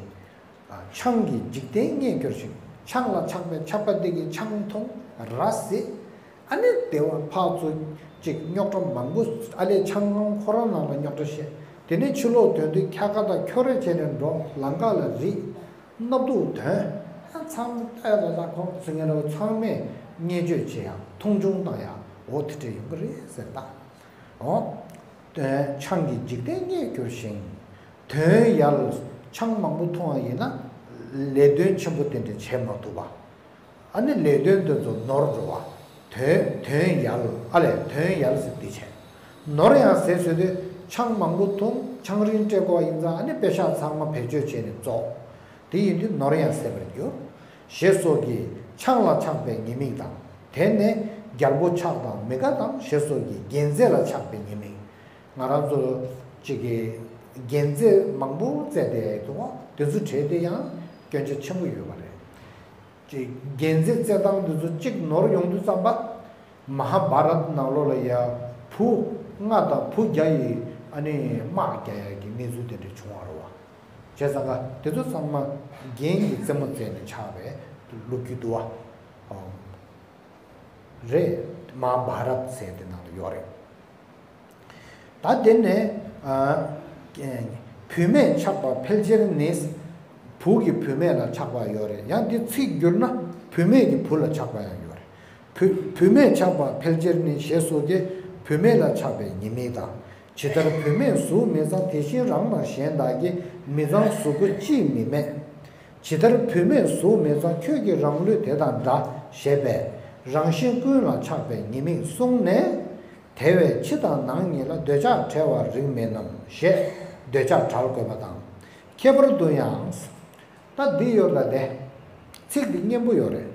ཆང་གིས་འཇིག་རྟེན་བརྙས་འགྱུར་ཞིང་། ཆང་ལ་ཆགས་པའི་ཆགས་པ་འདི་གིས་ཆང་འཐུང་། ར་བཟི། ཨ་ནི་བདེ་བ་ཕར་ཚུར་ཅིག་རྙོག་དྲ་མང་པོ། ཨ་ལས་ཆང་ཁང་ཁོ་རང་ནང་ལ་རྙོག་དྲ་བཤད། དེ་ནས་ཕྱི་ལོགས་ཐོན་དུས་འཁྱག་ཁ་དང་ཁྱོ་རེ་བྱས་ནས་འགྲོ། ལམ་ཁ་ལ་རིག། སྣབས་དུག་ཐོན། ཨ་ཚང་མ་ལྟ་ཡ་ལ་ལ་ཁོང་ཚོ་ངན་ར་ཚང་མས་བརྙས་བཅོས་བྱེད་ཡ། མཐོང་ཆུང་བཏང་ཡ། འོ་དེ་འདྲ་ཡོང་གི་རེད་ཟེར་ད། འོ། ཆང་གིས་འཇིག་རྟེན་བརྙས་འགྱུར་ཞིང་། དོན་ཡལ། ཆང་མང་པོ་འཐུང་བ་ཡིན་ན། ལས་དོན་ཆེན་པོ་དེ་འདྲ་བྱེད་མ་ཐུབ་པ། ཨ་ནི་ལས་དོན་དེ་ཚོ་ནོར་འགྲོ་བ། དོན་དོན་ཡལ། ཨ་ལས་དོན་ཡལ་ཟེར་འདི་བྱས། ནོར་ཡང་ཟད་ཟེར་དུས་ཆང་མང་པོ་འཐུང་། ཆང་རིན་སྤྲད་དགོས་པ་ཡིན་ཙང་། ཨ་ནི་པེ་ཤག་ཚང་མ་བེད་སྤྱོད་བྱས་ནས་རྫོགས། དེ་ཡིན་དུས་ནོར་ཡང་ཟད་པར་འགྱུར། ཞེས་སོགས་ཀྱིས་ཆང་ལ་ཆགས་པའི་ཉེས་དམིགས་དང་། དེ་ནས་རྒྱལ་པོ་ཆགས་དང་མི་དགའ་དང་ཞེས་སོགས་ཀྱིས་དགེ་མཛེས་ལ་ཆགས་པའི་ཉེས་དམིགས། ང་རང་ཚོ་གཅིག་གི་དགེ་མཛེས་མང་པོ་བཙལ་བསྡད་འདུག་བ། དེ་ཚོ་བྲལ་དེ་ཡང་སྐྱོན་ཆ་ཆེན་པོ་ཡོད་པ་རེད། གཅིག་དགེ་མཛེས་བཙལ་སྟངས་དེ་ཚོ་གཅིག་ནོར་ཡོང་དུས་ཙམ་པ། མ་ཧཱ་བྷ་རཏ་ནང་ལོགས་ལ་ཡ་བུ་ལྔ་དང་བུ་བརྒྱ་ཡི་ཨ་ནི་དམག་རྒྱག་ཡ་གི་གནས་ཚུལ་དེ་འདྲ་བྱུང་བ་རེད་བ། བྱས་ཙང་ཀ་དེ་ཚོ་ཚང་མ་རྒན་གྱི་རྩེད་མོ་རྩེས་ནས་ཆགས་པའི་ལོ་རྒྱུས་འདུག་བ། རེད། མ་ཧཱ་བྷ་རཏ་ཟེར་དེ་ནང་ལ་ཡོད་རེད། ད་དེ་ནས་ཨ། བུད་མེད་ཆགས་པ་ཕལ་ཆེར་ནི། བུ་གི་བུད་མེད་ལ་ཆགས་པ་ཡོད་རེད། ཡང་འདི་ཚིག་བསྒྱུར་ན་བུད་མེད་ཀྱི་བུ་ལ་ཆགས་པ་ཡང་ཡོད་རེད། བུ་བུད་མེད་ཆགས་པ་ཕལ་ཆེར་ནི་ཞེས་སོགས་ཀྱིས་བུད་མེད་ལ་ཆགས་པའི་ཉེས་དམིགས་དང་། ཇི་ལྟར་བུད་མེད་གཟུགས་མི་གཙང་། དེ་བཞིན་རང་དང་གཞན་དག་གི་མི་གཙང་གཟུགས་པོ་ཅིས་མི་སྨད། ཇི་ལྟར་བུད་མེད་གཟུགས་མི་གཙང་། ཁྱོད་ཀྱི་རང་ལུས་དེ་དང་འདྲ། ཞེས་པས་རང་གཞན་ཀུན་ལ་ཆགས་པའི་ཉེས་དམིགས་གསུངས་ནས། དེ་བས་ཕྱི་དང་ནང་གཉིས་ལ། འདོད་ཆགས་བྲལ་བ་རིགས་མིན་ནམ། ཞེས་འདོད་ཆགས་བྲལ་དགོས་པ་དང་། ཁྱད་པར་དུ་ཡང་། ད་འདི་ཡོད་ལ་དེ། ཚིག་འདི་སྙན་པོ་ཡོད་རེད།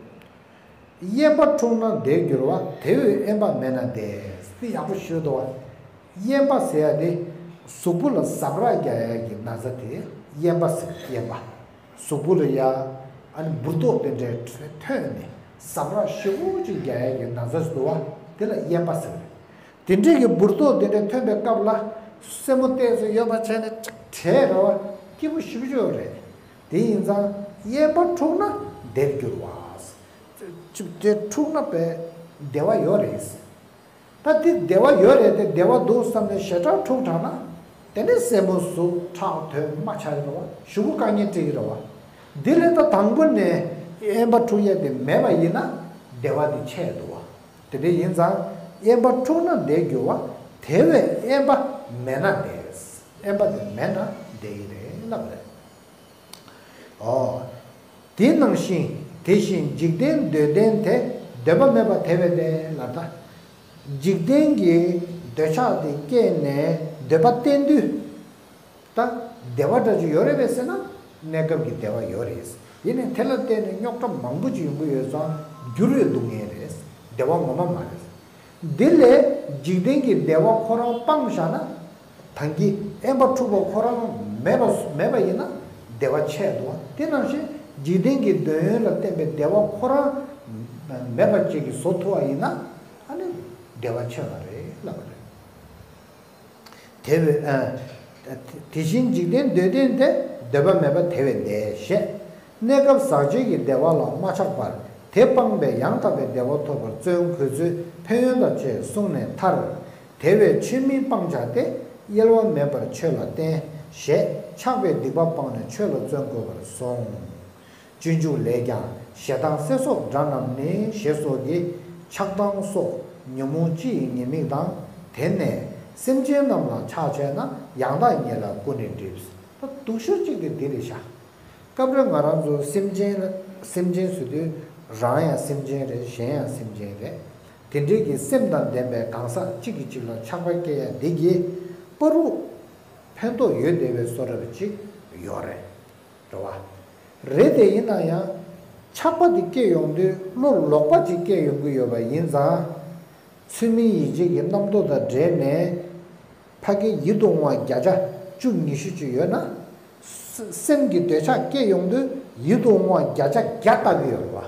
གཡན་པ་འཁྲུགས་ན་བདེ་འགྱུར་བ། དེ་བས་གཡན་པ་མེད་ན་བདེ། འདི་ཡག་པོ་ཞུས་འདུག་བ། གཡན་པ་ཟེར་ཡ་དེ། གཟུགས་པོ་ལ་ཟམ་རག་རྒྱག་ཡ་གི་ན་ཚ་དེ་གཡན་པ་ཟེར། གཡན་པ། གཟུགས་པོ་ལ་ཡ། ཨ་ནི་འབུར་ཏོག་དེ་འདྲའི་ཐོན་ནས་ཟམ་རག་ཞེ་པོ་ཅིག་རྒྱག་ཡ་གི་ན་ཚ་ཞིག་འདུག་བ། དེ་ལ་གཡན་པ་ཟེར། དེ་འདྲའི་གི་འབུར་ཏོག་དེ་འདྲ་ཐོན་པའི་སྐབས་ལ། སེན་མོ་ཏོག་ཙམ་ཡོད་པ་བྱས་ནས་ཅིག་བྲེག་ར་བ་སྐྱིད་པོ་ཞེ་པོ་ཅིག་ཡོད་རེད། དེ་ཡིན་ཙང་གཡན་པ་འཁྲུགས་ན་བདེར་འགྱུར་བ། ཅིག་དེ་འཁྲུགས་ན་བས་བདེ་བ་ཡོད་རེད། ད་དེ་བདེ་བ་ཡོད་རེད་དེ། བདེ་བ་འདུག་བསམ་ནས་ཞེ་དྲག་འཁྲུགས་དྲགས་ན། དེ་ནས་སེན་མོ་ཟུག་ཁྲག་ཐོན་རྨ་ཆགས་ཀྱི་རེད་བ། གཞུག་གུ་དཀའ་ངལ་འཕྲད་ཀྱི་རེད་བ། འདི་ལས་ད་དང་པོ་ནས་གཡན་པ་འཁྲུགས་ཡས་དེ་མེད་པ་ཡིན་ན་བདེ་བ་དེ་ཆད་འདུག་བ། དེ་འདྲ་ཡིན་ཙང་གཡན་པ་འཁྲུགས་ན་བདེ་འགྱུར་བ། དེ་བས་གཡན་པ་མེད་ན་བདེ། གཡན་པ་དེ་མེད་ན་བདེ་ཡི་རེད་ལབ་རེད། ཨོ། དེ་ནང་བཞིན་དེ་བཞིན་འཇིག་རྟེན་འདོད་ལྡན་དེ། འདོད་པ་མེད་པ་དེ་བས་བདེ་ལབ་ད། འཇིག་རྟེན་གྱི་འདོད་ཆགས་དེ་སྐྱེས་ནས་འདོད་པ་བརྟན་དུས། ད་བདེ་བ་འདྲ་ཅིག་ཡོད་རེད་པས་ཟེར་ན། གནས་སྐབས་ཀྱི་བདེ་བ་ཡོད་རེད། ཡིན་ནའི་དེ་ལ་བརྟེན་ནས་རྙོག་དྲ་མང་པོ་ཅིག་ཡོང་གི་ཡོད་ཙང་འགྱུར་བའི་སྡུག་བསྔལ་རེད། བདེ་བ་ངོ་མ་མ་རེད། འདི་ལས་འཇིག་རྟེན་གྱི་བདེ་བ་ཁོ་རང་སྤངས་བཞག་ན། ད་གིན་གཡན་པ་འཁྲུགས་པ་ཁོ་རང་མེད་པ་མེད་པ་ཡིན་ན་བདེ་བ་ཆད་འདུག་བ། དེ་ནང་བཞིན་འཇིག་རྟེན་གྱི་འདོད་ཡོན་ལ་བརྟེན་པའི་བདེ་བ་ཁོ་རང་མེད་པ་ཅིག་གིས་བཟོ་ཐུབ་པ་ཡིན་ན། ཨ་ནི་བདེ་བ་ཆད་པ་རེད་ལབ་པ་རེད། དེ་བས་ཨ། དེ་བཞིན་འཇིག་རྟེན་འདོད་ལྡན་དེ། འདོད་པ་མེད་པ་དེ་བས་བདེ་ཞེས། གནས་སྐབས་ཟག་བཅས་ཀྱི་བདེ་བ་ལ་མ་ཆགས་པར། དེ་སྤངས་པའི་ཡང་དག་པའི་བདེ་བ་ཐོབ་པར་བརྩོན་དགོས་ཚུལ་ཕན་ཡོན་དང་བཅས་གསུངས་ནས་མཐར། དེ་བས་ཆོས་མིན་སྤང་བྱ་སྟེ། གཡེལ་བ་མེད་པར་ཆོས་ལ་བརྟེན། ཞེས་ཆགས་པའི་སྡིག་པ་སྤངས་ནས་ཆོས་ལ་བརྩོན་དགོས་པར་གསུངས། སྤྱོད་འཇུག་ལས་ཀྱང་ཞེ་སྡང་སྲེད་སོགས་དགྲ་རྣམས་ནི། ཞེས་སོགས་ཀྱིས་ཆགས་སྡང་སོགས་ཉོན་མོངས་སྤྱི་ཡི་ཉེས་དམིགས་དང་། དེ་ནས་སེམས་ཅན་རྣམས་ལ་ཆགས་བྱས་ན། ཡང་དག་ཉིད་ལ་ཀུན་ནས་སྒྲིབ། སྡུག་ཤོས་གཅིག་དེ་འདི་རེད་ཤག་སྐབས་རེ་ང་རང་ཚོ་སེམས་ཅན་ལ་སེམས་ཅན་ཟེར་དུས་རང་ཡང་སེམས་ཅན་རེད། གཞན་ཡང་སེམས་ཅན་རེད། དེ་འདྲའི་གི་སེམས་དང་ལྡན་པའི་གང་ཟག་གཅིག་གིས་གཅིག་ལ་ཆགས་པ་སྐྱེ་ཡ་འདི་གིས་བར་དུ་ཕན་ཐོགས་ཡོད་བསྡད་པའི་བཟོ་འདྲ་བ་ཅིག་ཡོད་རེད། རེད་བ། རེད་དེ་ཡིན་ན་ཡང་ཆགས་པ་དེ་སྐྱེ་ཡོང་དུས་བློ་ལོག་པ་ཅིག་སྐྱེ་ཡོང་གི་ཡོད་པ་ཡིན་ཙང་། ཚུལ་མིན་ཡིད་བྱེད་ཀྱི་རྣམ་རྟོག་དང་འབྲེལ་ནས་ཕ་གི་ཡིད་དུ་འོང་བ་བརྒྱ་ཆ་བཅུ་ཉི་ཤུ་ཅིག་ཡོད་ན། སེམས་ཀྱི་འདོད་ཆགས་སྐྱེ་ཡོང་དུས་ཡིད་དུ་འོང་བ་བརྒྱ་ཆ་བརྒྱ་ལྟ་གི་ཡོད་རེད་བ།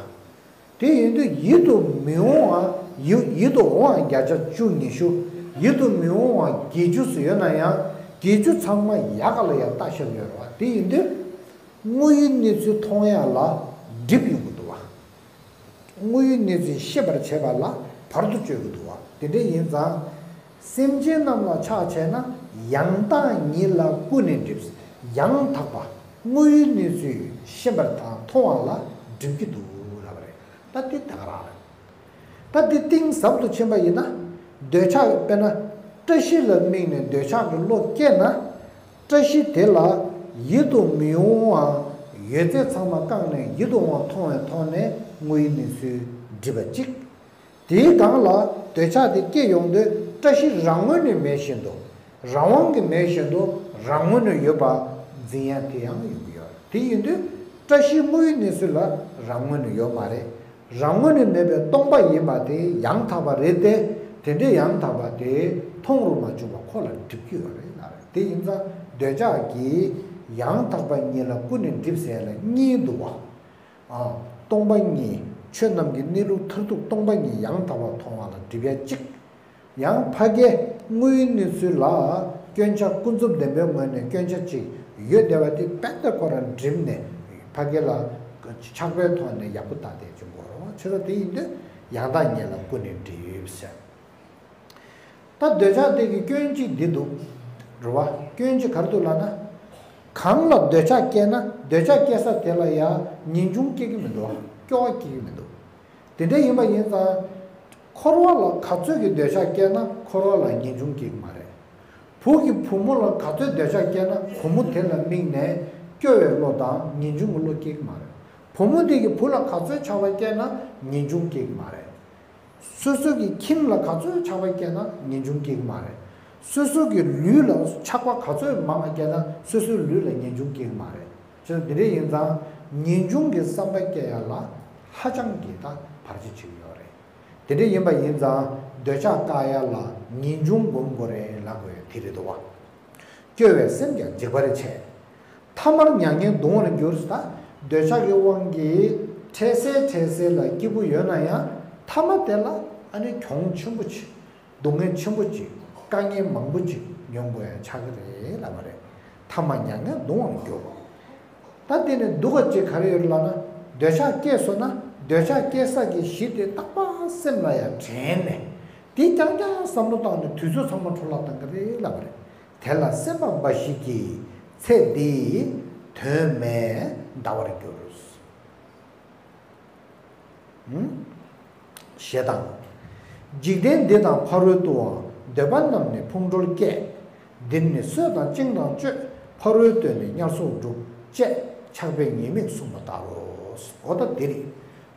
དེ་ཡིན་དུས་ཡིད་དུ་མི་འོང་བ་ཡིད་ཡིད་དུ་འོང་བ་བརྒྱ་ཆ་བཅུ་ཉི་ཤུ། ཡིད་དུ་མི་འོང་བ་བརྒྱད་ཅུ་ཙམ་ཡོད་ན་ཡང་བརྒྱད་ཅུ་ཚང་མ་ཡག་ག་ལ་ཡང་ལྟ་ཤེས་ཡོད་རེད་བ། དེ་ཡིན་དུས་དངོས་ཡོད་གནས་ཚུལ་མཐོང་ཡ་ལ་སྒྲིབ་ཡོང་གི་འདུག་བ། དངོས་ཡོད་གནས་ཚུལ་ཤེས་པར་བྱེད་པ་ལ་བར་དུ་གཅོད་ཀྱི་འདུག་བ། དེ་འདྲ་ཡིན་ཙང་། སེམས་ཅན་རྣམས་ལ་ཆགས་བྱས་ན་ཡང་དག་ཉིད་ལ་ཀུན་ནས་སྒྲིབ། ཡང་དག་པ་དངོས་ཡོད་གནས་ཚུལ་ཤེས་པར་དང་མཐོང་བ་ལ་སྒྲིབ་ཀྱི་འདུག་ལབ་པ་རེད། ད་འདི་ད་ག་རང་རེད། ད་འདི་གཏིང་ཟབ་ཏུ་ཕྱིན་པ་ཡིན་ན། འདོད་ཆགས་དཔེར་ན། བཀྲ་ཤིས་ལ་དམིགས་ནས་འདོད་ཆགས་ཀྱི་བློ་སྐྱེས་ན། བཀྲ་ཤིས་དེ་ལ་ཡིད་དུ་མི་འོང་བ་ཡོད་ཚད་ཚང་མ་བཀག་ནས་ཡིད་དུ་འོང་བ་མཐོང་བའི་ཐོག་ནས་དངོས་ཡོད་གནས་ཚུལ་སྒྲིབ་པ་གཅིག་དེའི་སྒང་ལ་འདོད་ཆགས་དེ་སྐྱེ་ཡོང་དུས་བཀྲ་ཤིས་རང་ངོས་ནས་མེད་བཞིན་དུ། རང་དབང་གིས་མེད་བཞིན་དུ་རང་ངོས་ནས་ཡོད་པ་འཛིན་ཡ་དེ་ཡང་ཡོང་གི་ཡོད་རེད། དེ་ཡིན་དུས་བཀྲ་ཤིས་དངོས་ཡོད་གནས་ཚུལ་ལ་རང་ངོས་ནས་ཡོད་མ་རེད། རང་ངོས་ནས་མེད་པའི་སྟོང་པ་ཡིན་པ་དེ་ཡང་དག་པ་རེད་དེ། དེ་འདྲའི་ཡང་དག་པ་དེ་མཐོང་རུ་མ་བཅུག་པ་ཁོ་ལ་སྒྲིབ་ཀྱི་ཡོད་རེད་ལ་རེད། དེ་ཡིན་ཙང་འདོད་ཆགས་ཀྱིས་ཡང་དག་པ་ཉིད་ལ་ཀུན་ནས་སྒྲིབ་ཟེར་ཡ་ལ་གཉིས་འདུག་བ། ཨ། སྟོང་པ་ཉིད་ཆོས་རྣམས་ཀྱི་གནས་ལུགས་མཐར་ཐུག་སྟོང་པ་ཉིད་ཡང་དག་པར་མཐོང་བ་ལ་སྒྲིབ་ཡ་གཅིག་ཡང་ཕ་གའི་དངོས་ཡོད་གནས་ཚུལ་ལ་སྐྱོན་ཆ་ཀུན་རྫོབ་བདེན་པའི་ངོས་ནས་སྐྱོན་ཆ་གཅིག་ཡོད་བསྡད་པ་དེ་རྦད་དེ་ཁོ་རང་བསྒྲིབས་ནས་ཕ་གའི་ལ་ཆགས་པའི་ཐོག་ནས་ཡག་པོ་ལྟ་བསྡད་ཀྱི་འགོ་རོ་བྱེད་ས་དེ་ཡིན་དུས་ཡང་དག་ཉིད་ལ་ཀུན་ནས་སྒྲིབ་ཟེར། ད་འདོད་ཆགས་དེ་གི་སྐྱོན་གཅིག་འདི་འདུག་རེད་བ། སྐྱོན་གཅིག་ག་རེ་འདུག་ལབ་ན། གང་ལ་འདོད་ཆགས་སྐྱེས་ན་འདོད་ཆགས་སྐྱེ་ས་དེ་ལ་ཡང་ངེས་འབྱུང་སྐྱེ་གི་མི་འདུག་བ། སྐྱོ་བ་སྐྱེ་གི་མི་འདུག་དེ་འདྲ་ཡིན་པ་ཡིན་ཙང་། འཁོར་བ་ལ་ག་ཚོད་ཀྱི་འདོད་ཆགས་སྐྱེས་ན་འཁོར་བ་ལ་ངེས་འབྱུང་སྐྱེ་གི་མ་རེད། བུ་གི་བུ་མོ་ལ་ག་ཚོད་འདོད་ཆགས་སྐྱེས་ན་བུ་མོ་དེ་ལ་དམིགས་ནས་སྐྱོ་བའི་བློ་དང་ངེས་འབྱུང་གི་བློ་སྐྱེ་གི་མ་རེད། བུ་མོ་དེ་གི་བུ་ལ་ག་ཚོད་ཆགས་པ་སྐྱེས་ན་ངེས་འབྱུང་སྐྱེ་གི་མ་རེད། སོ་སོ་གི་ཁྱིམ་ལ་ག་ཚོད་ཆགས་པ་སྐྱེས་ན་ངེས་འབྱུང་སྐྱེ་གི་མ་རེད། སོ་སོ་གི་ལུས་ལ་ཆགས་པ་ག་ཚོད་མང་བ་སྐྱེས་ན་སོ་སོའི་ལུས་ལ་ངེས་འབྱུང་སྐྱེ་གི་མ་རེད། བྱས་ཙང་འདི་འདྲ་ཡིན་ཙང་ངེས་འབྱུང་གི་བསམ་པ་སྐྱེ་ཡ་ལ་ཧ་ཅང་གི་ད་བར་ཆད་བྱེད་ཀྱི་ཡོད་རེད། དེ་འདྲ་ཡིན་པ་ཡིན་ཙང་འདོད་ཆགས་བཀག་ཡ་ལ་ངེས་འབྱུང་སྒོམ་དགོས་རེད་ལབ་དགོས་ཡ་དེ་རེད་འདུག་བ། སྐྱོ་བའི་སེམས་ཀྱང་འཇིགས་པར་བྱེད། ཐ་མར་མྱ་ངན་གདུང་བར་འགྱུར་ཟེར། ད་འདོད་ཆགས་ཀྱི་དབང་གིས་འཕྲལ་སེལ་འཕྲལ་སེལ་ལ་སྐྱིད་པོ་ཡོད་ན་ཡང་ཐ་མ་དེ་ལ་ཨ་ནི་གྱོང་ཆེན་པོ་ཆེ། སྡུག་བསྔལ་ཆེན་པོ་ཅིག་དཀའ་ངལ་མང་པོ་ཅིག་མྱོང་དགོས་ཡ་ཆགས་ཀྱི་རེད་ལབ་པ་རེད། ཐ་མ་མྱ་ངན་གདུང་བར་འགྱུར། ད་དེ་ནི་སྡུག་ག་ཅིག་ག་རེ་ཡོད་ལབ་ན། འདོད་ཆགས་སྐྱེས་སོང་ན་འདོད་ཆགས་སྐྱེ་ས་གི་གཞི་དེ་རྟག་པར་སེམས་ལ་ཡང་དྲན་ནས། དེ་རྐྱང་རྐྱང་བསམ་བློ་བཏང་ནས་དུས་ཚོད་ཚང་མ་འཕྲོ་བརླག་བཏང་གི་རེད་ལབ་པ་རེད། དེ་ལ་སེམས་པ་འབའ་ཞིག་གིས་ཚེ་འདིའི་དོན་མེད་འདའ་བར་འགྱུར། ཞེས་དང་། འཇིག་རྟེན་འདི་དང་ཕ་རོལ་ཏུའང་འདོད་པ་རྣམས་ནི་ཕུང་གྲོལ་སྐྱེ། འདིར་ནི་གསོད་དང་བཅིངས་དང་གཅོད། ཕ་རོལ་ཏུ་ནི་དམྱལ་སོགས་འགྲུབ། ཅེས་ཆགས་པའི་ཉེས་དམིགས་གསུངས་པ་ལྟར་རོ། འོ་ད་འདི་རེད།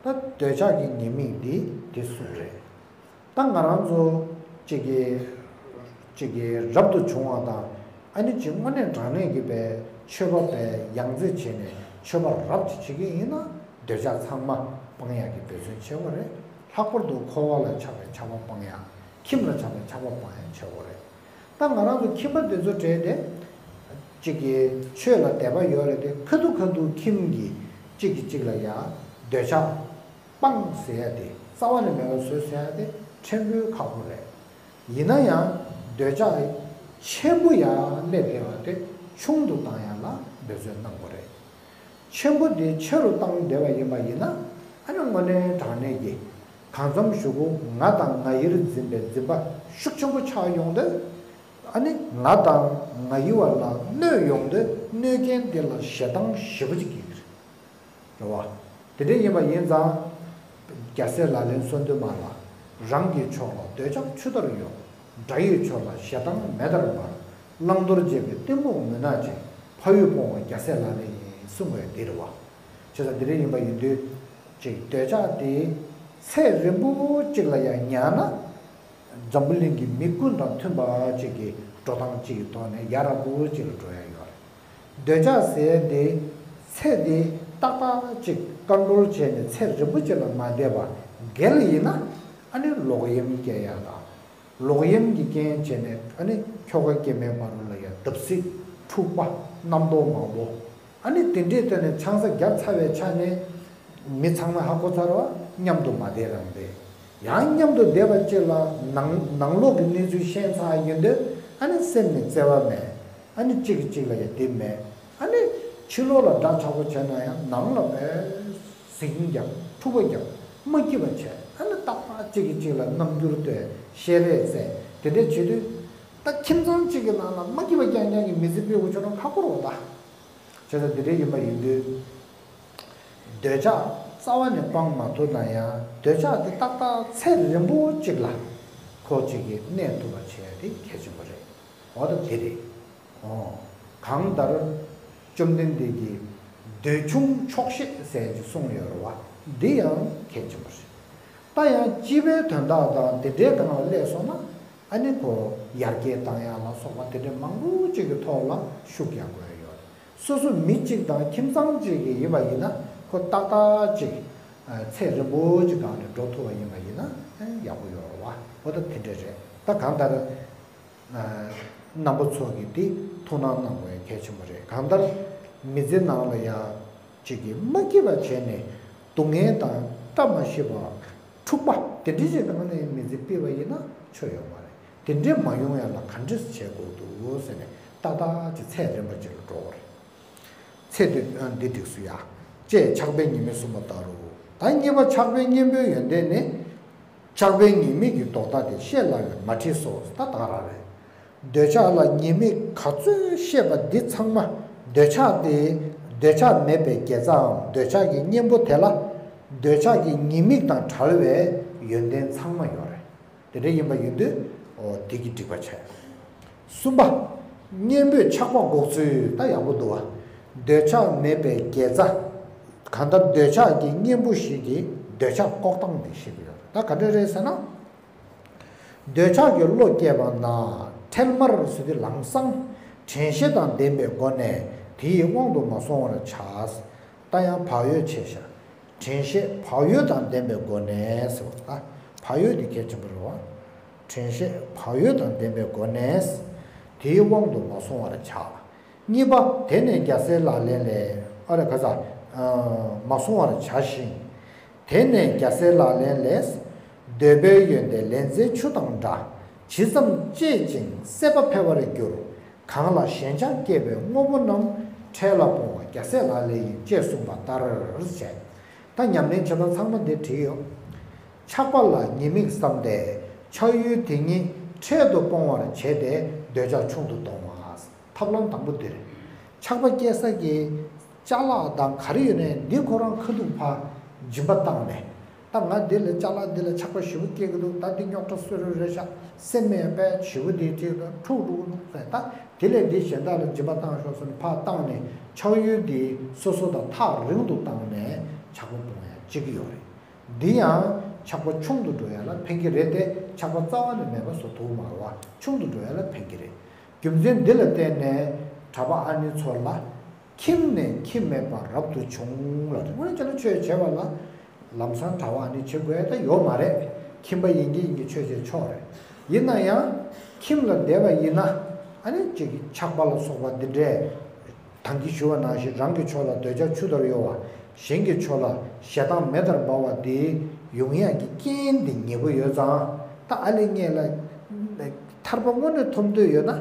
ད་འདོད་ཆགས་ཀྱི་ཉེས་དམིགས་འདི་འདི་གསུངས་རེད། ད་ང་རང་ཚོ་གཅིག་གི་གཅིག་གི་རབ་ཏུ་བྱུང་བ་དང་ཨ་ནི་གཅིག་དངོས་གནས་དྲང་གནས་ཀྱི་པའི་ཆོས་པ་པའི་ཡང་རྩེ་བྱས་ནས་ཆོས་པ་རབ་ཅིག་བྱེད་ཀྱི་ཡིན་ན་འདོད་ཆགས་ཚང་མ་སྤང་ཡག་གི་འབད་བརྩོན་ཆེ་བ་རེད། ལྷག་པར་དུ་འཁོར་བ་ལ་ཆགས་པའི་ཆགས་པ་སྤང་ཡག་ཁྱིམ་ལ་ཆགས་པའི་ཆགས་པ་སྤང་ཡག་ཆེ་བ་རེད། ད་ང་རང་ཚོ་ཁྱིམ་པ་འདི་ཚོ་གྲས་དེ་གཅིག་གི་ཆོས་ལ་དད་པ་ཡོད་རེད་དེ་ཁ་ཐུག་ཁ་ཐུག་ཁྱིམ་གྱི་གཅིག་གིས་གཅིག་ལ་ཡ་འདོད་ཆགས། སྤང་ཟེར་ཡ་དེ་རྩ་བ་ནས་མེད་པ་བཟོས་ཟེར་ཡ་དེ་ཕྲན་བུ་ཁག་པོ་རེད། ཡིན་ན་ཡང་འདོད་ཆགས་ཆེན་པོ་ཡར་སླེབས་བསྡད་པ་དེ་ཆུང་དུ་བཏང་ཡ་ལ་འབད་བརྩོན་གནང་དགོས་རེད། ཆེན་པོ་དེ་ཆེ་རུ་བཏང་བསྡད་པ་ཡིན་པ་ཡིན་ན་ཨ་ནི་དངོས་གནས་དྲང་གནས་ཀྱི་གང་འཚམ་ཞུ་གོ་ང་དང་ང་ཡིར་འཛིན་པའི་འཛིན་པ་ཤུགས་ཆེན་པོ་ཆགས་ཡོང་དུས་ཨ་ནི་ང་དང་ང་ཡི་བར་ལ་གནོད་ཡོང་དུས་གནོད་མཁན་དེ་ལ་ཞེ་སྡང་ཞེ་པོ་ཅིག་སྐྱེ་གི་རེད། རེད་བ། དེ་འདྲ་ཡིན་པ་ཡིན་ཙང་། རྒྱལ་སྲས་ལག་ལེན་གསོལ་འདེབས་མ་ལ། རང་གི་ཕྱོགས་ལ་འདོད་ཆགས་ཆུ་ལྟར་གཡོ། དགྲ་ཡི་ཕྱོགས་ལ་ཞེ་སྡང་མེ་ལྟར་འབར། བླང་དོར་བྱེད་པའི་གཏི་མུག་མུན་ནག་ཅན། ཕ་ཡུལ་སྤོང་བ་རྒྱལ་སྲས་ལག་ལེན་ཡིན་གསུང་བའི་འདི་རེད་བ། བྱས་ཙང་འདི་འདྲ་ཡིན་པ་ཡིན་དུས་ཅིག་འདོད་ཆགས་དེ་ཚེ་རིང་པོ་གཅིག་ལ་ཡང་ཉར་ན། འཛམ་བུ་གླིང་གི་མི་ཀུན་དང་མཐུན་པ་གཅིག་གི་འགྲོ་སྟངས་གཅིག་གི་ཐོག་ནས་ཡ་རབས་པོ་གཅིག་ལ་འགྲོ་ཡ་ཡོད་རེད། འདོད་ཆགས་ཟེར་དེ་ཚེ་འདི་ཏག་ཏག་ཅིག་ཀོན་ཊོལ་བྱས་ནས་ཚེ་རིང་པོ་གཅིག་ལ་མ་བསྡད་པ་འགལ་ཡིན་ན། ཨ་ནི་ལོག་གཡེམ་སྐྱེ་ཡ་དང་། ལོག་གཡེམ་གྱི་རྐྱེན་བྱས་ནས་ཨ་ནི་ཁྱོ་ག་སྐྱེ་དམན་བར་དུ་ལ་ཡ་བརྡབ་གསིག་འཁྲུག་པ་རྣམ་རྟོག་མང་པོ། ཨ་ནི་དེ་འདྲའི་ཐོག་ནས་ཆང་ས་བརྒྱབ་ཚར་བའི་ཆ་ནས་མི་ཚང་མས་ཧ་གོ་ཚར་བ་མཉམ་དུ་མ་བསྡད་རང་བསྡད། ཡང་མཉམ་དུ་བསྡད་པ་གཅིག་ལ་ནང་ནང་ལོགས་ཀྱི་གནས་ཚུལ་ཤེས་ཚར་ཡིན་དུས་ཨ་ནི་སེམས་ནས་བརྩེ་བ་མེད། ཨ་ནི་གཅིག་གིས་གཅིག་ལ་ཡ་བསྡད་མེད། ཨ་ནི་ཕྱི་ལོགས་ལ་འདྲ་ཆགས་པོ་བྱས་ན་ཡང་ནང་ལ་བས་ཟིང་རྒྱབ་འཁྲུག་པ་རྒྱབ་མ་སྐྱིད་པ་བྱས། ཨ་ནི་རྟག་པར་གཅིག་གིས་གཅིག་ལ་རྣམ་འགྱུར་སྟོན་ཤེས་རེས་བཙལ་དེ་འདྲ་བྱེད་དུས། ད་ཁྱིམ་ཚང་གཅིག་གི་ནང་ལ་མ་སྐྱིད་པ་རྐྱང་རྐྱང་གི་མི་ཚེ་སྤེལ་དགོས་བྱུང་ན་ཁག་པོ་རེད་བ་ད། བྱས་ཙང་འདི་འདྲ་ཡིན་པ་ཡིན་དུས། འདོད་ཆགས་རྩ་བ་ནས་སྤང་མ་ཐུབ་ན་ཡང་འདོད་ཆགས་དེ་ཏག་ཏག་ཚེ་རིང་པོ་གཅིག་ལ་ཁོ་གཅིག་གིས་གནས་ཐུབ་པ་བྱས་ཏེ་གལ་ཆེན་པོ་རེད། འོ་ད་དེ་རེད། འོ། གང་ལྟར། བཅོམ་ལྡན་འདས་ཀྱིས་འདོད་ཆུང་ཆོག་ཤེས་ཟེར་གྱི་གསུངས་ཡོད་རེད་བ། འདི་ཡང་གལ་ཆེན་པོ་རེད། ད་ཡང་སྤྱི་པའི་དོན་དག་དང་དེ་འདྲའི་སྒང་ལ་སླེབས་སོང་ན། ཨ་ནི་ཁོ་ཡར་རྒྱས་བཏང་ཡག་ལ་སོགས་པ་དེ་འདྲའི་མང་པོ་ཅིག་གི་ཐོག་ལ་ཤུགས་རྒྱག་དགོས་ཡ་ཡོད་རེད། སོ་སོ་མི་གཅིག་དང་ཁྱིམ་ཚང་གཅིག་གི་ཡིན་པ་ཡིན་ན་ཁོ་ཏག་ཏག་ཅིག་ཚེ་རིང་པོ་ཅིག་སྒང་ནས་འགྲོ་ཐུབ་པ་ཡིན་པ་ཡིན་ན་ཡག་པོ་ཡོད་རེད་བ། འོ་ད་དེ་འདྲ་རེད། ད་གང་ལྟར། རྣམ་པ་ཚོ་གིས་འདི་ཐུགས་སྣང་གནང་དགོས་གལ་ཆེན་པོ་རེད། གང་ལྟར་མི་ཚེ་ནང་ལ་ཡ་གཅིག་གིས་མ་སྐྱིད་པ་བྱས་ནས་སྡུག་བསྔལ་དང་བཀྲ་མ་ཤིས་པ། འཁྲུག་པ་དེ་འདྲ་ཞིག་སྒང་ནས་མི་ཚེ་སྤེལ་བ་ཡིན་ན་ཆོ་ཡོད་མ་རེད། དེ་འདྲ་མ་ཡོང་ཡ་ལ་ག་འདྲས་བྱེད་དགོས་འདུག་ཟེར་ནས་ཏག་ཏག་ཅིག་ཚད་རན་པ་ཅིག་ལ་འགྲོ་དགོས་རེད། ཚེ་འདི་འདི་འགྲིགས་སུ་ཡ། ཅེས་ཕྱག་དཔེ་ཉི་མའི་གསུངས་པ་ལྟར་རོ། ད་གཉིས་པ་ཕྱག་དཔེ་གཉེན་པོའི་ཡོན་ཏན་ནི། ཕྱག་དཔེ་ཉི་མའི་གི་ལྡོག་ཟླ་དེ་བཤད་སླ་བས་མ་བྲིས་སོ། ད་ད་ར་རེད། འདོད་ཆགས་ལ་ཉེས་དམིགས་ག་ཚོད་བཤད་པ་འདི་ཚང་མ་འདོད་ཆགས་དེ། འདོད་ཆགས་མེད་པའི་དགེ་རྩའམ་འདོད་ཆགས་ཀྱི་གཉེན་པོ་དེ་ལ། འདོད་ཆགས་ཀྱི་ཉེས་དམིགས་དང་བྲལ་བའི་ཡོན་ཏན་ཚང་མ་ཡོད་རེད། དེ་འདྲ་ཡིན་པ་ཡིན་དུས། འོ་དེ་གི་འགྲིག་པ་བྱས། གསུམ་པ། གཉེན་པོས་ཆགས་པ་འགོག་ཚུལ་ད་ཡག་པོ་འདུག་བ། འདོད་ཆགས་མེད་པའི་དགེ་རྩ། གང་ལྟར་འདོད་ཆགས་ཀྱི་གཉེན་པོ་ཞིག་གིས་འདོད་ཆགས་བཀོག་སྟངས་དེ་ཤེས་ཀྱི་ཡོད་རེད། ད་ག་འདྲ་རེད་ཟེར་ན། འདོད་ཆགས་ཀྱི་བློ་སྐྱེས་པ་ན་འཕྲལ་མར་ཟེར་དུས་ལམ་སང་དྲན་ཤེས་དང་ལྡན་པའི་སྒོ་ནས་དེའི་དབང་དུ་མ་སོང་བར་བྱ། ད་ཡང་བག་ཡོད་ཆེ་ཤ། དྲན་ཤེས་བག་ཡོད་དང་ལྡན་པའི་སྒོ་ནས་ཟེར་བ་ད་བག་ཡོད་དེ་གལ་ཆེན་པོ་རེད་བ། དྲན་ཤེས་བག་ཡོད་དང་ལྡན་པའི་སྒོ་ནས། དེའི་དབང་དུ་མ་སོང་བར་བྱ། གཉིས་པ། དེ་ནས་རྒྱལ་སྲས་ལག་ལེན་ལས། ཨ་རེ་ག་ས། མ་སོང་བར་བྱ་ཞིང་། དེ་ནས་རྒྱལ་སྲས་ལག་ལེན་ལས། འདོད་པའི་ཡོན་ཏན་ལན་ཚྭའི་ཆུ་དང་འདྲ། ཇི་ཙམ་གཅེས་ཤིང་སྲེད་པ་འཕེལ་བར་འགྱུར། གང་ལ་ཞེན་ཆགས་སྐྱེས་པའི་དངོས་པོ་རྣམས། འཕྲལ་ལ་སྤོང་བ་རྒྱལ་སྲས་ལག་ལེན་ཡིན། ཅེས་གསུངས་པ་ལྟར་བྱས། ད་ཉམས་ལེན་བྱེད་སྟངས་ཚང་མ་འདིར་བྲིས་ཡོད། ཆགས་པ་ལ་ཉེས་དམིགས་བསམ་སྟེ་ཆགས་ཡུལ་དེ་ཉིད་འཕྲལ་དུ་སྤོང་བར་བྱས་ཏེ་འདོད་ཆགས་ཆུང་དུ་གཏོང་བ། ཐབས་ལམ་དང་པོ་འདིར། ཆགས་པ་སྐྱེ་ས་ཀྱི་ཅ་ལག་དང་ག་རེ་ཡོད་ནའི་འདི་ཁོ་རང་ཁ་ཐུག་ཕར་སྦྱིན་པ་བཏང་ནས། ད་ང་འདི་ལ་ཅ་ལག་འདི་ལ་ཆགས་པ་ཞེ་པོ་སྐྱེ་གི་འདུག་ད་འདི་རྙོག་དྲ་བཟོ་རུ་རེད་ཤག་སེམས་ཡང་དཔེ་ཞེ་པོ་འདི་ཅིག་འཁྲུག་འགྲོ་གི་འདུག་ཟེར། ད་དེ་ལས་འདི་གཞན་དག་ལ་སྦྱིན་པ་བཏང་ཤོག་ཟེར་ནས་ཕར་བཏང་ནས་ཆགས་ཡུལ་འདི་སོ་སོ་དང་ཐག་རིང་དུ་བཏང་ནས་ཆགས་པ་སྤོང་ཡ་གཅིག་ཡོད་རེད། འདི་ཡང་ཆགས་པ་ཆུང་དུ་འགྲོ་ཡ་ལ་ཕན་གྱི་རེད་དེ་ཆགས་པ་རྩ་བ་ནས་མེད་པ་བཟོ་ཐུབ་མ་རེད་བ། ཆུང་དུ་འགྲོ་ཡ་ལ་ཕན་གྱི་རེད། རྒྱུ་མཚན་འདི་ལ་བརྟེན་ནས་གྲྭ་པ་ཨ་ནེ་ཚོ་ལ། ཁྱིམ་ནས་ཁྱིམ་མེད་པར་རབ་ཏུ་བྱུང་ལ། དངོས་གནས་བྱས་ན་ཆོས་བྱེད་པ་ལ་ལམ་སང་གྲྭ་པ་ཨ་ནེ་བྱེད་དགོས་ད་ཡོད་མ་རེད། ཁྱིམ་པ་ཡིན་གྱི་ཡིན་གྱི་ཆོས་བྱེད་ཆོག་རེད། ཡིན་ན་ཡང་ཁྱིམ་ལ་བསྡད་པ་ཡིན་ན་ཨ་ནེ་ཅིག་ཆགས་པ་ལ་སོགས་པ་འདི་འདྲས། ད་གིན་ཞུ་བ་ནང་བཞིན་རང་གི་ཕྱོགས་ལ་འདོད་ཆགས་ཆུ་ལྟར་གཡོ་བ། གཞན་གྱི་ཕྱོགས་ལ་ཞེ་སྡང་མེ་ལྟར་འབར་བ་དེ་ཡོང་ཡག་གི་རྐྱེན་དེ་ཉེ་པོ་ཡོད་ཙང་ད་ཨ་ལེ་ངེད་ལ་ཐར་པ་དངོས་གནས་ཐོབ་འདོད་ཡོད་ན།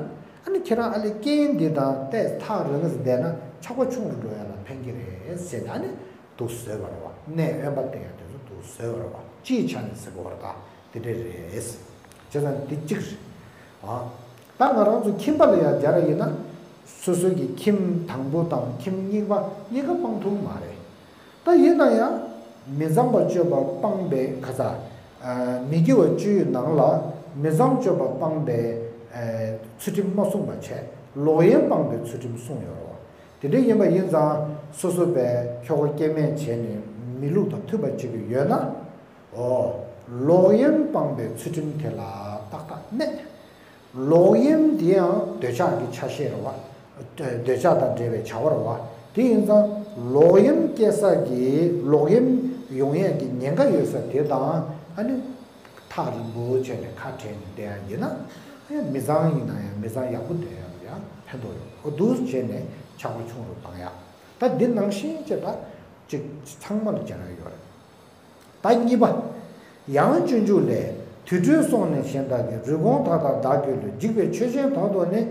ཨ་ནི་ཁྱེད་རང་ཨ་ལེ་རྐྱེན་འདི་དང་ཏོག་ཙམ་ཐག་རིང་ཙམ་བསྡད་ན་ཆགས་པ་ཆུང་རུ་འགྲོ་ཡ་ལ་ཕན་གྱི་རེད་ཟེར་ནས་ཨ་ནི་འདུག་བཟོས་པ་རེད་བ། གནས་དབེན་པ་བསྟེན་ཡ་དེ་ཚོ་འདུག་བཟོས་པ་རེད་བ། སྤྱིའི་ཆ་ནས་ཟེར་དགོས་པ་རེད་ད། དེ་འདྲས་རེད། བྱས་ཙང་འདི་གཅིག་རེད། ཨ། ད་ང་རང་ཚོ་ཁྱིམ་པ་ལ་ཡ་སྦྱར་ཡིན་ན། སོ་སོ་གི་ཁྱིམ་དང་པོ་དང་ཁྱིམ་གཉིས་པ་གཉིས་ཀ་སྤང་ཐུབ་མ་རེད། ད་ཡིན་ན་ཡང་མི་གཙང་བ་སྤྱོད་པ་སྤངས་པའི་ཁ་ཚ། མི་དགེ་བ་བཅུའི་ནང་ལ་མི་གཙང་སྤྱོད་པ་སྤངས་པའི་ཚུལ་ཁྲིམས་མ་བསྲུངས་པ་བྱས་ལོག་གཡེམ་སྤངས་པའི་ཚུལ་ཁྲིམས་བསྲུངས་ཡོད་རེད། དེ་འདྲ་ཡིན་པ་ཡིན་ཙང་སོ་སོ་པའི་ཁྱོ་ག་སྐྱེ་དམན་བྱས་ནས་མི་ལུགས་དང་མཐུན་པ་བྱེད་ཀྱི་ཡོད་ན། འོ། ལོག་གཡེམ་སྤངས་པའི་ཚུལ་ཁྲིམས་དེ་ལ་ཏག་ཏག་གནས། ལོག་གཡེམ་དེ་ཡང་འདོད་ཆགས་ཀྱི་ཆ་ཤས་རེད་བ། འདོད་ཆགས་དང་འབྲེལ་བའི་བྱ་བ་རེད་བ། དེ་ཡིན་ཙང་ལོག་གཡེམ་སྐྱེ་ས་ཀྱི་ལོག་གཡེམ་ཡོང་ཡས་ཀྱི་ཉེན་ཁ་ཡོད་ས་དེ་དང་ཨ་ནི། ཐག་རིང་པོ་བྱས་ནས་ཁ་བྲལ་ནས་བསྡད་ཡ་ཡིན་ན། ཨེ་མི་ཚང་ཡིན་ན་ཡང་མི་ཚང་ཡག་པོ་སྡོད་ཡ་ལ་ཡང་ཕན་ཐོགས་ཡོད། འོ་འདུག་བྱས་ནས་ཆགས་པ་ཆུང་རུ་བཏང་ཡ། ད་འདི་ནང་བཞིན་བྱས་ད་ཅིག་ཚང་མ་ལ་སྦྱར་ཡ་ཡོད་རེད། ད་གཉིས་པ། ཡང་སྤྱོད་འཇུག་ལས། དུར་ཁྲོད་སོང་ནས་གཞན་དག་གི། རུས་གོང་མཐའ་དག་བདག་གི་ལུས། འཇིག་པའི་ཆོས་ཅན་དག་ཏུ་ནི།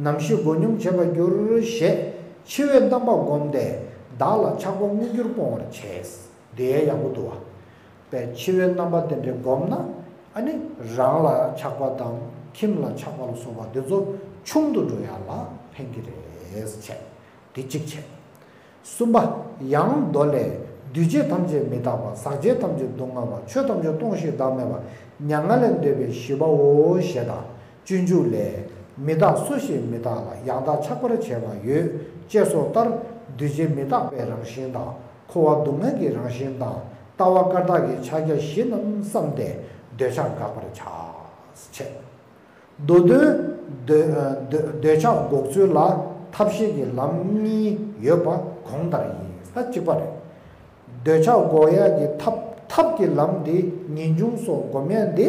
ནམ་ཞིག་མགོ་སྙོམས་བྱེད་པར་འགྱུར། ཞེས་འཆི་བའི་རྣམ་པ་བསྒོམས་ཏེ། བདག་ལ་ཆགས་པ་མངོན་གྱུར་སྤོང་བར་བྱས། འདི་ཡང་ཡག་པོ་འདུག་བ། པའི་འཆི་བའི་རྣམ་པ་དེ་འདྲའི་བསྒོམས་ན། ཨ་ནི་རང་ལ་ཆགས་པ་དང་ཁྱིམ་ལ་ཆགས་པ་ལ་སོགས་པ་འདི་ཚོ་ཆུང་དུ་འགྲོ་ཡ་ལ་ཕན་གྱི་རེད་བྱས། འདི་གཅིག་བྱས། གསུམ་པ། ཡང་མདོ་ལས། འདུས་བྱས་ཐམས་ཅད་མི་རྟག་པ། ཟག་བཅས་ཐམས་ཅད་སྡུག་བསྔལ་བ། ཆོས་ཐམས་ཅད་སྟོང་ཞིང་བདག་མེད་པ། མྱ་ངན་ལས་འདས་པའི་ཞི་བའོ། ཞེས་དང་སྤྱོད་འཇུག་ལས། མི་རྟག་སུ་ཞིག་མི་རྟག་ལ། ཡང་དག་ཆགས་པར་བྱ་བ་ཡོད། ཅེས་སོགས་ལྟར་འདུས་བྱས་མི་རྟག་པའི་རང་བཞིན་དང་། འཁོར་བ་སྡུག་བསྔལ་གྱི་རང་བཞིན་དང་། ལྟ་བ་བཀར་བཏགས་ཀྱི་ཕྱག་རྒྱ་བཞི་རྣམས་བསམས་ཏེ་འདོད་ཆགས་འགག་པར་བྱ། ཞེས། མདོ་དོན། འདོད་འདོད་འདོད་ཆགས་འགོག་ཚུལ་ལ་ཐབས་ཤེས་ཀྱི་ལམ་གཉིས་ཡོད་པ་གོང་ལྟར་ཡིན། ད་གཅིག་པ་རེད། འདོད་ཆགས་འགོག་ཡག་གི་ཐབས་ཐབས་ཀྱི་ལམ་འདི་ངེས་འབྱུང་སོགས་སྒོམ་ཡག་འདི་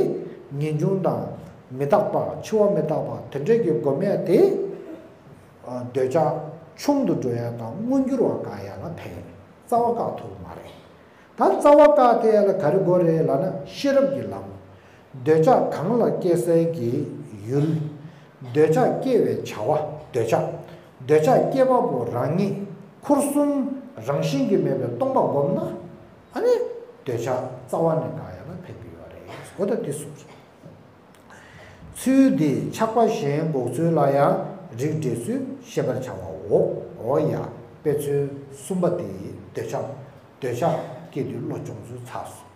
ངེས་འབྱུང་དང་མི་རྟག་པ་འཆི་བ་མི་རྟག་པ་དེ་འདྲས་ཀྱི་སྒོམ་ཡག་དེ། འདོད་ཆགས་ཆུང་དུ་འགྲོ་ཡག་དང་མངོན་གྱུར་བ་བཀག་ཡག་ལ་ཕན། རྩ་བ་བཀག་ཐུབ་མ་རེད། ད་རྩ་བ་བཀག་ཐེ་ཡ་ལ་ག་རེ་དགོས་རེད་ལབ་ན་ཤེས་རབ་ཀྱི་ལམ། འདོད་ཆགས་གང་ལ་སྐྱེ་སའི་གི་ཡུལ། འདོད་ཆགས་སྐྱེ་བའི་བྱ་བ། འདོད་ཆགས། འདོད་ཆགས་སྐྱེ་བ་པོ་རང་ཉིད། འཁོར་གསུམ་རང་བཞིན་གྱིས་མེད་པའི་སྟོང་པ་བསྒོམས་ན། ཨ་ནི། འདོད་ཆགས་རྩ་བ་ནས་འགག་ཡ་ལ་ཕན་གྱི་ཡོད་རེད། འོ་ད་འདི་གསུངས་སོང་། ཚུལ་འདིས་ཆགས་པ་གཞན་འགོག་ཚུལ་ལ་ཡང་རིགས་འགྲེ་ཚུལ་ཤེས་པར་བྱའོ། འོ་ཡ། དཔེ་མཚོན་གསུམ་པ་དེ་འདོད་ཆགས། འདོད་ཆགས་སྐྱེ་དུས་བློ་སྦྱོང་ཚུལ་ཚར་སོང་